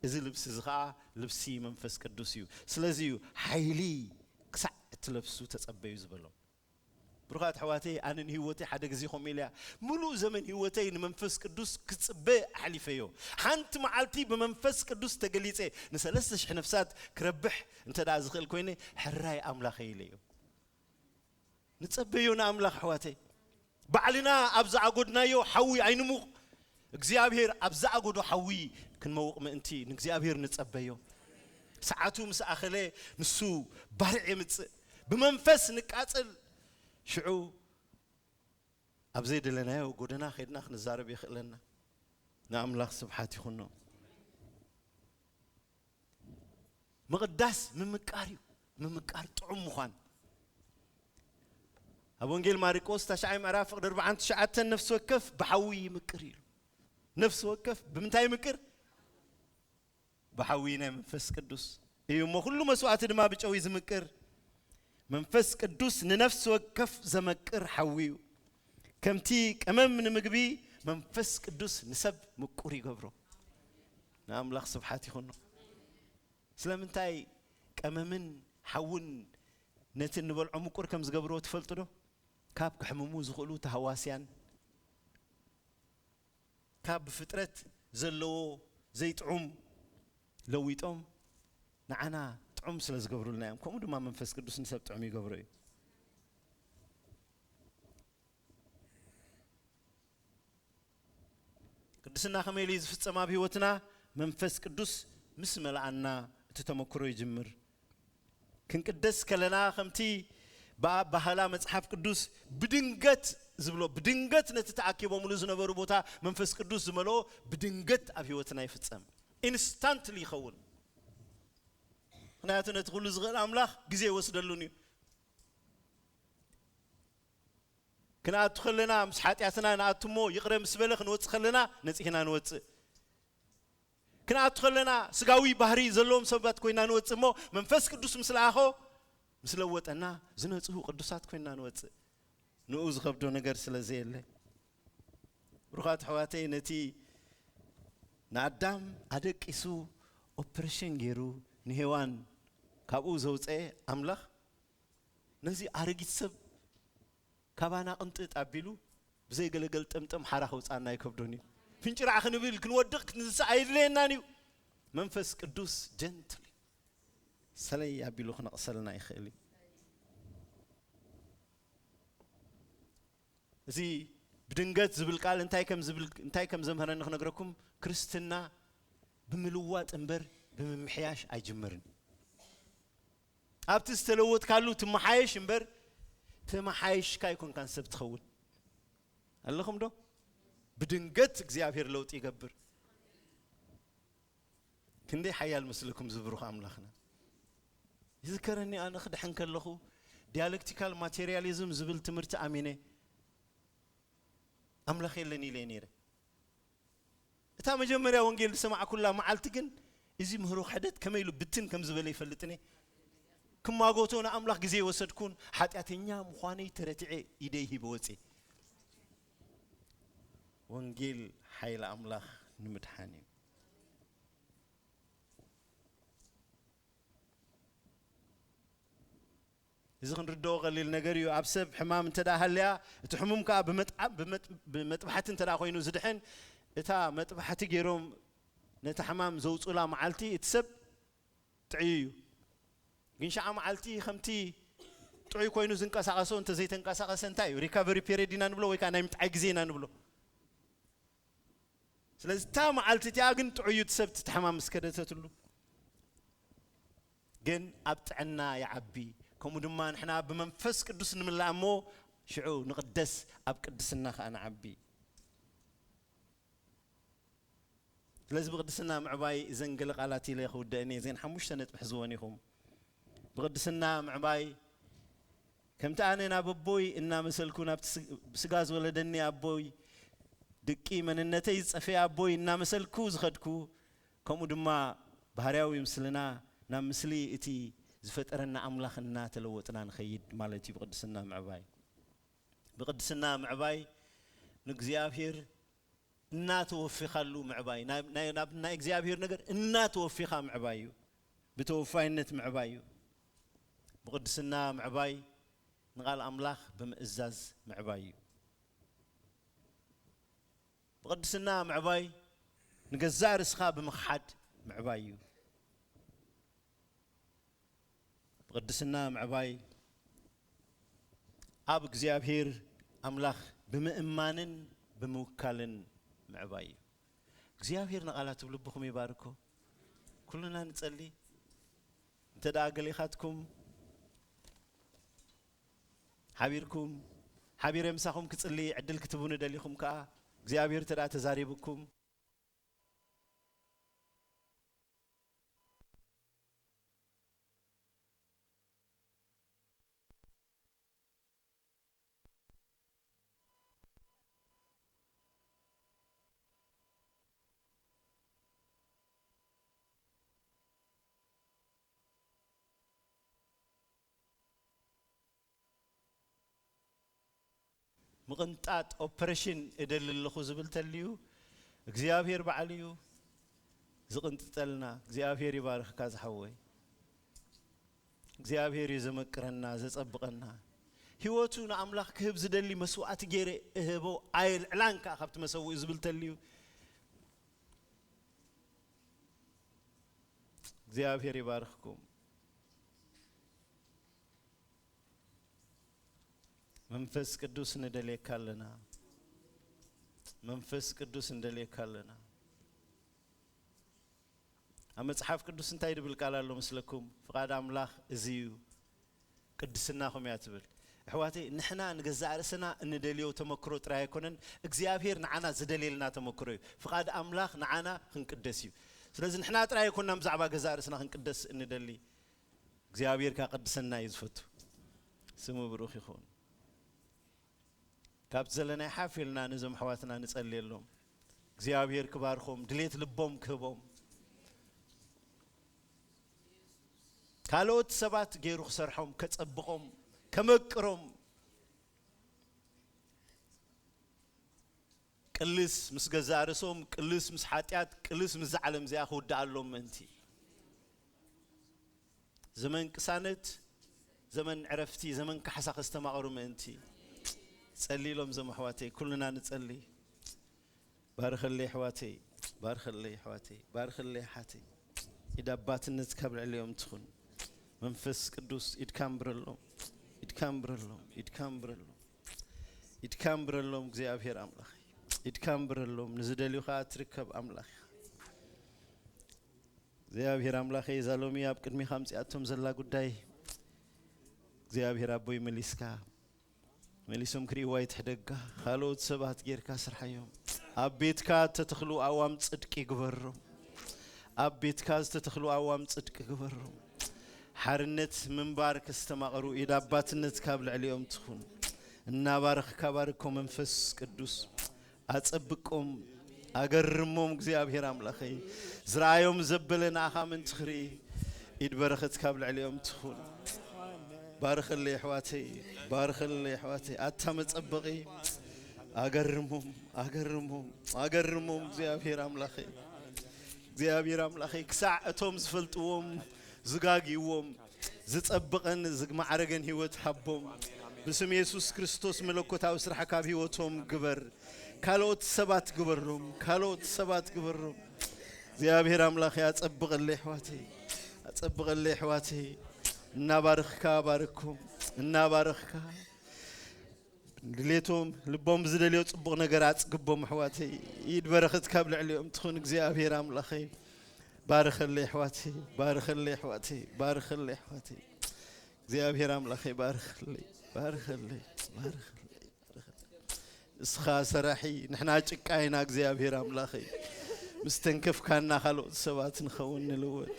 እዚ ልብሲ እዚ ከኣ ልብሲ መንፈስ ቅዱስ እዩ። ስለዚ እዩ ሓይሊ ክሳዕ እትለብሱ ተጸበዩ ዝበሎ። ብሩኻት ኣሕዋተይ፣ ኣነ ንህይወተይ ሓደ ግዜ ከምኡ ኢለያ። ምሉእ ዘመን ህይወተይ ንመንፈስ ቅዱስ ክጽበ ኣሕሊፈዮ። ሓንቲ መዓልቲ ብመንፈስ ቅዱስ ተገሊጸ ንሰለስተ ሽሕ ነፍሳት ክረብሕ እንተ ደኣ ዝኽእል ኮይነ፣ ሕራይ ኣምላኸይ ኢለዮ። ንጸበዮ ንኣምላኽ ኣሕዋተይ። ባዕልና ኣብ ዝኣጎድናዮ ሓዊ ኣይንሙቕ። እግዚኣብሔር ኣብ ዝኣጎዶ ሓዊ ክንመውቕ ምእንቲ ንእግዚኣብሔር ንጸበዮ። ሰዓቱ ምስ ኣኸለ ንሱ ባርዕ የምጽእ። ብመንፈስ ንቃጸል። ሽዑ ኣብ ዘይደለናዮ ጎደና ኸድና ክንዛረብ የኽእለና። ንኣምላኽ ስብሓት ይኹኖ። ምቕዳስ ምምቃር እዩ። ምምቃር ጥዑም ምዃን። ኣብ ወንጌል ማርቆስ ታሽዓይ ምዕራፍ ፍቕዲ ኣርባዓን ትሽዓተን ነፍሲ ወከፍ ብሓዊ ይምቅር እዩ። ነፍሲ ወከፍ ብምንታይ ይምቅር? ብሓዊ ናይ መንፈስ ቅዱስ እዩ እሞ፣ ኩሉ መስዋእቲ ድማ ብጨው እዩ ዝምቅር። መንፈስ ቅዱስ ንነፍሲ ወከፍ ዘመቅር ሓዊ እዩ። ከምቲ ቀመም ንምግቢ፣ መንፈስ ቅዱስ ንሰብ ምቁር ይገብሮ። ንኣምላኽ ስብሓት ይኹኖ። ስለምንታይ ቀመምን ሓውን ነቲ እንበልዖ ምቁር ከም ዝገብርዎ ትፈልጡ ዶ? ካብ ክሕምሙ ዝኽእሉ ተሃዋስያን፣ ካብ ብፍጥረት ዘለዎ ዘይጥዑም ለዊጦም ንዓና ጥዑም ስለ ዝገብሩልና እዮም። ከምኡ ድማ መንፈስ ቅዱስ ንሰብ ጥዑም ይገብሮ እዩ። ቅድስና ከመይ ኢሉ እዩ ዝፍጸም ኣብ ህይወትና? መንፈስ ቅዱስ ምስ መለኣና እቲ ተመክሮ ይጅምር። ክንቅደስ ከለና ከምቲ ብኣባህላ መጽሓፍ ቅዱስ ብድንገት ዝብሎ፣ ብድንገት ነቲ ተኣኪቦምሉ ዝነበሩ ቦታ መንፈስ ቅዱስ ዝመልኦ ብድንገት ኣብ ህይወትና ይፍጸም። ኢንስታንትሊ ይኸውን። ምኽንያቱ ነቲ ኩሉ ዝኽእል ኣምላኽ ግዜ ይወስደሉን እዩ። ክንኣቱ ከለና ምስ ሓጢኣትና ንኣቱ እሞ ይቕረ ምስ በለ ክንወጽእ ከለና ነጺህና ንወጽእ። ክንኣቱ ከለና ስጋዊ ባህሪ ዘለዎም ሰባት ኮይና ንወጽእ እሞ መንፈስ ቅዱስ ምስ ለኣኾ ምስ ለወጠና ዝነጽሁ ቅዱሳት ኮይና ንወጽእ። ንኡ ዝኸብዶ ነገር ስለ ዘየለ። ብሩኻት ኣሕዋተይ፣ ነቲ ንኣዳም ኣደቂሱ ኦፕሬሽን ገይሩ ንሄዋን ካብኡ ዘውፀአ ኣምላኽ ነዚ ኣረጊት ሰብ ካባና ቅንጥጥ ኣቢሉ ብዘይ ገለገል ጠምጠም ሓራ ከውፅኣና ኣይከብዶን እዩ። ፍንጭራዕ ክንብል ክንወድቕ ክንዝሳእ ኣይድለየናን እዩ። መንፈስ ቅዱስ ጀንትል ሰለይ ኣቢሉ ክነቕሰልና ይኽእል እዩ። እዚ ብድንገት ዝብል ቃል እንታይ ከም ዝብል እንታይ ከም ዘምህረኒ ክነግረኩም። ክርስትና ብምልዋጥ እምበር ብምምሕያሽ ኣይጅምርን። ኣብቲ ዝተለወጥካሉ ትመሓየሽ እምበር ተመሓየሽካ ኣይኮንካን ሰብ ትኸውን። ኣለኹም ዶ? ብድንገት እግዚኣብሔር ለውጢ ይገብር። ክንደይ ሓያል መስልኩም ዝብሩኽ ኣምላኽና። ይዝከረኒ ኣነ ክድሕን ከለኹ ዲያሌክቲካል ማቴሪያሊዝም ዝብል ትምህርቲ ኣሚነ ኣምላኽ የለን ኢለ ነይረ። እታ መጀመርያ ወንጌል ዝሰማዕኩላ መዓልቲ ግን እዚ ምህሮ ክሕደት ከመይ ኢሉ ብትን ከም ዝበለ ይፈልጥኒ። ክማጎቶ ንኣምላኽ ግዜ ወሰድኩን ሓጢኣተኛ ምዃነይ ተረቲዐ ኢደይ ሂበ ወፅእ። ወንጌል ሓይሊ ኣምላኽ ንምድሓን እዩ። እዚ ክንርድኦ ቀሊል ነገር እዩ። ኣብ ሰብ ሕማም እንተ ደኣ ሃልያ፣ እቲ ሕሙም ከኣ ብመጥዓ-፣ ብመጥ-፣ ብመጥባሕቲ እንተ ደኣ ኮይኑ ዝድሕን፣ እታ መጥባሕቲ ገይሮም ነቲ ሕማም ዘውጹላ መዓልቲ እቲ ሰብ ጥዕዩ እዩ። ግን ሸዓ መዓልቲ ከምቲ ጥዑይ ኮይኑ ዝንቀሳቐሶ እንተ ዘይተንቀሳቐሰ እንታይ እዩ? ሪካቨሪ ፔሪድ ኢና ንብሎ ወይ ከኣ ናይ ምጥዓይ ግዜ ኢና ንብሎ። ስለዚ እታ መዓልቲ እቲኣ ግን ጥዑይ እዩ እቲ ሰብ እቲ ሕማም ምስ ከደተትሉ። ግን ኣብ ጥዕና ይዓቢ። ከምኡ ድማ ንሕና ብመንፈስ ቅዱስ ንምላእ እሞ ሽዑ ንቕደስ፣ ኣብ ቅድስና ከኣ ንዓቢ። ስለዚ ብቅድስና ምዕባይ እዘን ገለ ቃላት ኢለ ክውደእን እየ። እዘን ሓሙሽተ ነጥቢ ሕዝወን ኢኹም። ብቅድስና ምዕባይ ከምቲ ኣነ ናብ ኣቦይ እናመሰልኩ፣ ናብቲ ስ-፣ ብስጋ ዝወለደኒ ኣቦይ፣ ድቂ መንነተይ ዝጸፈየ ኣቦይ እናመሰልኩ ዝኸድኩ፣ ከምኡ ድማ ባህርያዊ ምስልና ናብ ምስሊ እቲ ዝፈጠረና ኣምላኽ እናተለወጥና ንኸይድ ማለት እዩ ብቅድስና ምዕባይ። ብቅድስና ምዕባይ ንእግዚኣብሔር እናተወፊኻሉ ምዕባይ፣ ናይ፣ ናይ፣ ናብ ናይ እግዚኣብሔር ነገር እናተወፊኻ ምዕባይ እዩ። ብተወፋይነት ምዕባይ እዩ። ብቅድስና ምዕባይ ንቓል ኣምላኽ ብምእዛዝ ምዕባይ እዩ። ብቅድስና ምዕባይ ንገዛእ ርእስኻ ብምኽሓድ ምዕባይ እዩ። ብቅድስና ምዕባይ ኣብ እግዚኣብሔር ኣምላኽ ብምእማንን ብምውካልን ምዕባይ እዩ። እግዚኣብሔር ንቓላቱ ብልብኹም ይባርኮ። ኩልና ንጸሊ። እንተ ደኣ ገሊኻትኩም ሓቢርኩም፣ ሓቢረ ምሳኹም ክጽሊ ዕድል ክትህቡኒ ደሊኹም ከኣ፣ እግዚኣብሔር እንተ ደኣ ተዛሪብኩም፣ ምቕንጣጥ ኦፐሬሽን እደሊ ኣለኹ ዝብል ተልዩ እግዚኣብሔር ባዕሉ እዩ ዝቕንጥጠልና። እግዚኣብሔር ይባርኽካ ዝሓወይ። እግዚኣብሔር እዩ ዘመቅረና፣ ዘጸብቐና። ህይወቱ ንኣምላኽ ክህብ ዝደሊ መስዋዕቲ ገይረ እህቦ ኣየልዕላን ከኣ ካብቲ መሰውኡ ዝብል ተልዩ እግዚኣብሔር ይባርኽኩም። መንፈስ ቅዱስ ንደልየካ ኣለና። መንፈስ ቅዱስ ንደልየካ ኣለና። ኣብ መጽሓፍ ቅዱስ እንታይ ድብል ቃል ኣሎ መስለኩም? ፍቓድ ኣምላኽ እዚ እዩ፣ ቅድስናኹም እያ ትብል። ኣሕዋተይ፣ ንሕና ንገዛእ ርእስና እንደልዮ ተመክሮ ጥራይ ኣይኮነን፣ እግዚኣብሔር ንዓና ዝደልየልና ተመክሮ እዩ። ፍቓድ ኣምላኽ ንዓና ክንቅደስ እዩ። ስለዚ ንሕና ጥራይ ኣይኮንና ብዛዕባ ገዛእ ርእስና ክንቅደስ እንደሊ፣ እግዚኣብሔር ከኣ ቅድስና እዩ ዝፈቱ። ስሙ ብሩኽ ይኹን። ካብ ዘለናይ ሓፍ ኢልና ነዞም ኣሕዋትና ንጸልየሎም። እግዚኣብሔር ክባርኾም፣ ድሌት ልቦም ክህቦም። ካልኦት ሰባት ገይሩ ክሰርሖም፣ ከጸብቖም፣ ከመቅሮም። ቅልስ ምስ ገዛእ ርእሶም፣ ቅልስ ምስ ሓጢኣት፣ ቅልስ ምስዛ ዓለም እዚኣ ክውድኣሎም ምእንቲ። ዘመን ቅሳነት፣ ዘመን ዕረፍቲ፣ ዘመን ካሕሳ ከስተማቕሩ ምእንቲ። ጸሊ ኢሎም እዞም ኣሕዋተይ፣ ኩልና ንጸሊ። ባርኸለይ ኣሕዋተይ፣ ባርኸለይ ኣሕዋተይ፣ ባርኸለይ ኣሓተይ። ኢድ ኣባትነት ካብ ልዕሊኦም ትኹን። መንፈስ ቅዱስ ኢድካ ኣንብረሎም፣ ኢድካ ኣንብረሎም፣ ኢድካ ኣንብረሎም፣ ኢድካ ኣንብረሎም። እግዚኣብሔር ኣምላኽ ኢድካ ኣንብረሎም። ንዝደልዩ ኸኣ ትርከብ ኣምላኽ። እግዚኣብሔር ኣምላኸይ፣ እዛ ሎሚ ኣብ ቅድሚኻ ኣምጺኣቶም ዘላ ጉዳይ፣ እግዚኣብሔር ኣቦይ፣ መሊስካ፣ መሊሶም ክርእይዋ ይትሕደጋ። ካልኦት ሰባት ጌርካ ስርሓዮም። ኣብ ቤትካ እተተኽሉ ኣእዋም ጽድቂ ግበሮም። ኣብ ቤትካ ዝተተኽሉ ኣዋም ጽድቂ ግበሮም። ሓርነት ምንባር ከስተማቕሩ ኢድ ኣባትነት ካብ ልዕሊኦም ትኹን። እናባረኽካ ባርኮ መንፈስ ቅዱስ። ኣጸብቆም፣ ኣገርሞም እግዚኣብሔር ኣምላኸይ። ዝረኣዮም ዘበለ ንኣኻ ምእንቲ ክርኢ ኢድ በረኸት ካብ ልዕሊኦም ትኹን። ባርኸለይ ኣሕዋተይ፣ ባርኸለይ ኣሕዋተይ። ኣታ መጸበቒ ኣገርሞም፣ ኣገርሞም፣ ኣገርሞም እግዚኣብሔር ኣምላኸይ። እግዚኣብሔር ኣምላኸይ ክሳዕ እቶም ዝፈልጥዎም ዝጋግይዎም ዝጸበቐን ዝማዕረገን ህይወት ሃቦም። ብስም የሱስ ክርስቶስ መለኮታዊ ስራሕ ካብ ህይወቶም ግበር። ካልኦት ሰባት ግበሮም፣ ካልኦት ሰባት ግበሮም። እግዚኣብሔር ኣምላኸይ ኣጸብቐለይ ኣሕዋተይ፣ ኣጸብቐለይ ኣሕዋተይ። እናባረኽካ ባርኮም፣ እናባረኽካ ድሌቶም ልቦም ዝደልዮ ጽቡቕ ነገር ኣጽግቦም ኣሕዋተይ። ኢድ በረኸት ካብ ልዕሊኦም ትኹን እግዚኣብሔር ኣምላኸይ። ባርኸለይ ኣሕዋተይ፣ ባርኸለይ ኣሕዋተይ፣ ባርኸለይ ኣሕዋተይ። እግዚኣብሔር ኣምላኸይ ባርኸለይ፣ ባርኸለይ፣ ባርኸለይ፣ ባርኸለይ። እስኻ ሰራሒ፣ ንሕና ጭቃ ኢና እግዚኣብሔር ኣምላኸይ። ምስ ተንከፍካና ካልኦት ሰባት ንኸውን ንልወጥ።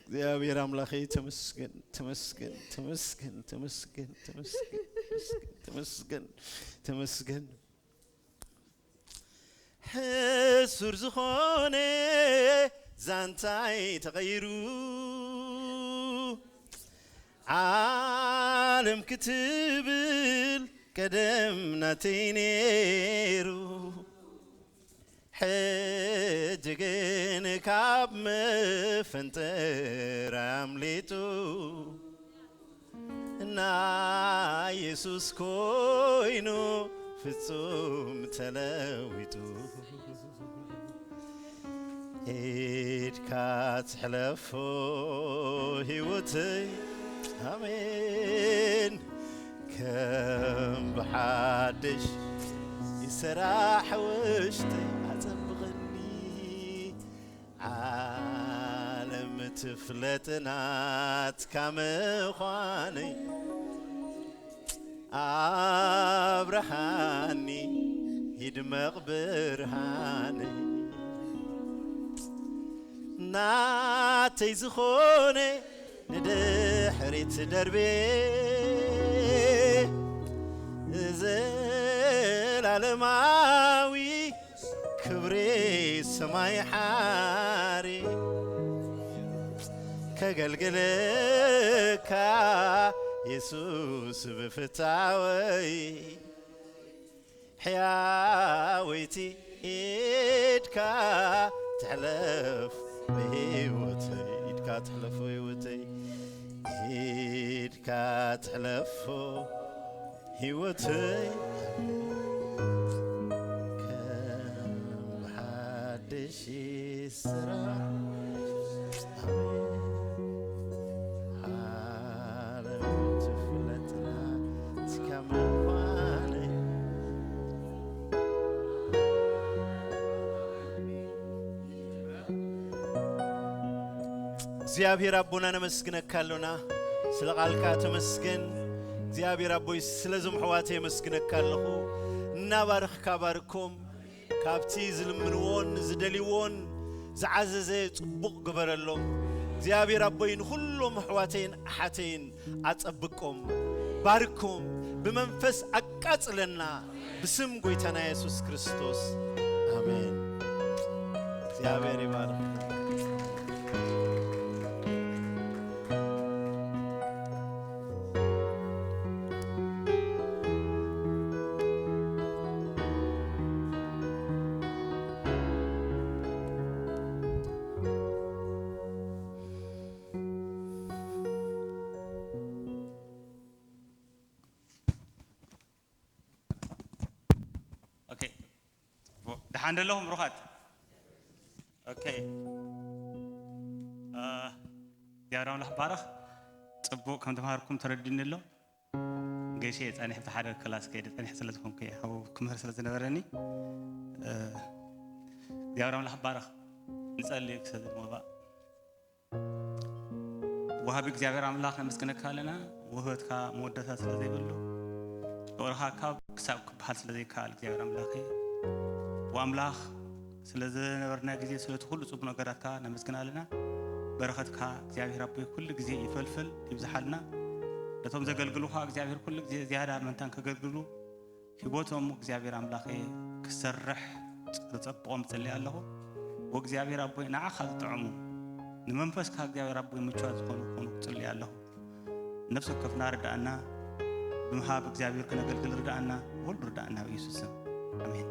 እግዚኣብሔር ኣምላኸይ ተመስገን፣ ተመስገን፣ ተመስገን፣ ተመስገን፣ ተመስገን፣ ተመስገን፣ ተመስገን፣ ተመስገን። ሕሱር ዝኾነ ዛንታይ ተቐይሩ፣ ዓለም ክትብል ቀደም ናተይ ነይሩ። ሕጂ ግን ካብ መፈንጠር ኣምሊጡ፣ ናይ የሱስ ኮይኑ ፍጹም ተለዊጡ። ኢድካ ትሕለፎ ህይወተይ፣ ኣሜን። ከም ብሓድሽ ይሰራሕ ውሽጠይ፣ ኣጸብቐኒ ዓለም ትፍለጥ ናትካ ምዃነይ። ኣብርሃኒ ይድመቕ ብርሃነይ። ናተይ ዝኾነ ንድሕሪት ደርቤ፣ ዘላለማዊ ክብሪ ሰማይ ሓሪ፣ ከገልግለካ የሱስ ብፍታወይ። ሕያወይቲ ኢድካ ትሕለፍ ብህይወተይ፣ ኢድካ ትሕለፍ ብህይወተይ፣ ኢድካ ትሕለፎ ህይወተይ። ከም ሓድሽ ስራሕ። ኣሜን። ዓለም ትፍለጥና እስካ ምዃነይ። እግዚኣብሔር ኣቦና ነመስግነካ ኣሎና፣ ስለ ቓልካ ተመስገን። እግዚኣብሔር ኣቦይ፣ ስለ ዞም ኣሕዋተይ የመስግነካ ኣለኹ። እናባረኽካ ባርኮም፣ ካብቲ ዝልምንዎን ዝደልይዎን ዝዓዘዘ ጽቡቕ ግበረሎም። እግዚኣብሔር ኣቦይ፣ ንኹሎም ኣሕዋተይን ኣሓተይን ኣጸብቆም፣ ባርኮም፣ ብመንፈስ ኣቃጽለና። ብስም ጎይታና የሱስ ክርስቶስ፣ ኣሜን። እግዚኣብሔር ይባርክ። ኦኬ። ደሓን ደለኹም ብሩኻት? ኦኬ። እ፣ እግዚኣብሔር ኣምላኽ ባረኽ። ጽቡቕ ከም ተምሃርኩም ተረዲኒ ኣሎ። ገይሸ ጸኒሕ ብቲ ሓደ ክላስ ከይደ ጸኒሕ ስለ ዝኾንኩ እየ፣ ሓው ክምህር ስለ ዝነበረኒ። እ፣ እግዚኣብሔር ኣምላኽ ባረኽ። ንጸሊ ክሰብ ሞባእ። ወሃቢ እግዚኣብሔር ኣምላኽ ነመስግነካ ኣለና፣ ውህበትካ መወዳእታ ስለ ዘይብሉ፣ ፍቕርኻ ካብ ክሳብ ክበሃል ስለ ዘይከኣል እግዚኣብሔር ኣምላኽ፣ ወኣምላኽ ስለ ዝነበርና ግዜ፣ ስለቲ ኩሉ ጽቡቕ ነገራትካ ነመስግን ኣለና። በረኸትካ እግዚኣብሔር ኣቦይ ኩሉ ግዜ ይፈልፍል ይብዝሓልና። ነቶም ዘገልግሉኻ እግዚኣብሔር ኩሉ ግዜ ዝያዳ መንታን ከገልግሉ ሂቦቶም እግዚኣብሔር ኣምላኸ ክሰርሕ ክጸብቖም እጽሊ ኣለኹ። ወእግዚኣብሔር ኣቦይ ንዓኻ ዝጥዕሙ ንመንፈስካ እግዚኣብሔር ኣቦይ ምቹዋት ዝኾኑ ክኾኑ ክጽሊ ኣለኹ። ነፍሲ ወከፍና ርዳእና ብምሃብ እግዚኣብሔር ክነገልግል ርዳእና፣ ወልዱ ርዳእና ብኢየሱስ ስም ኣሜን።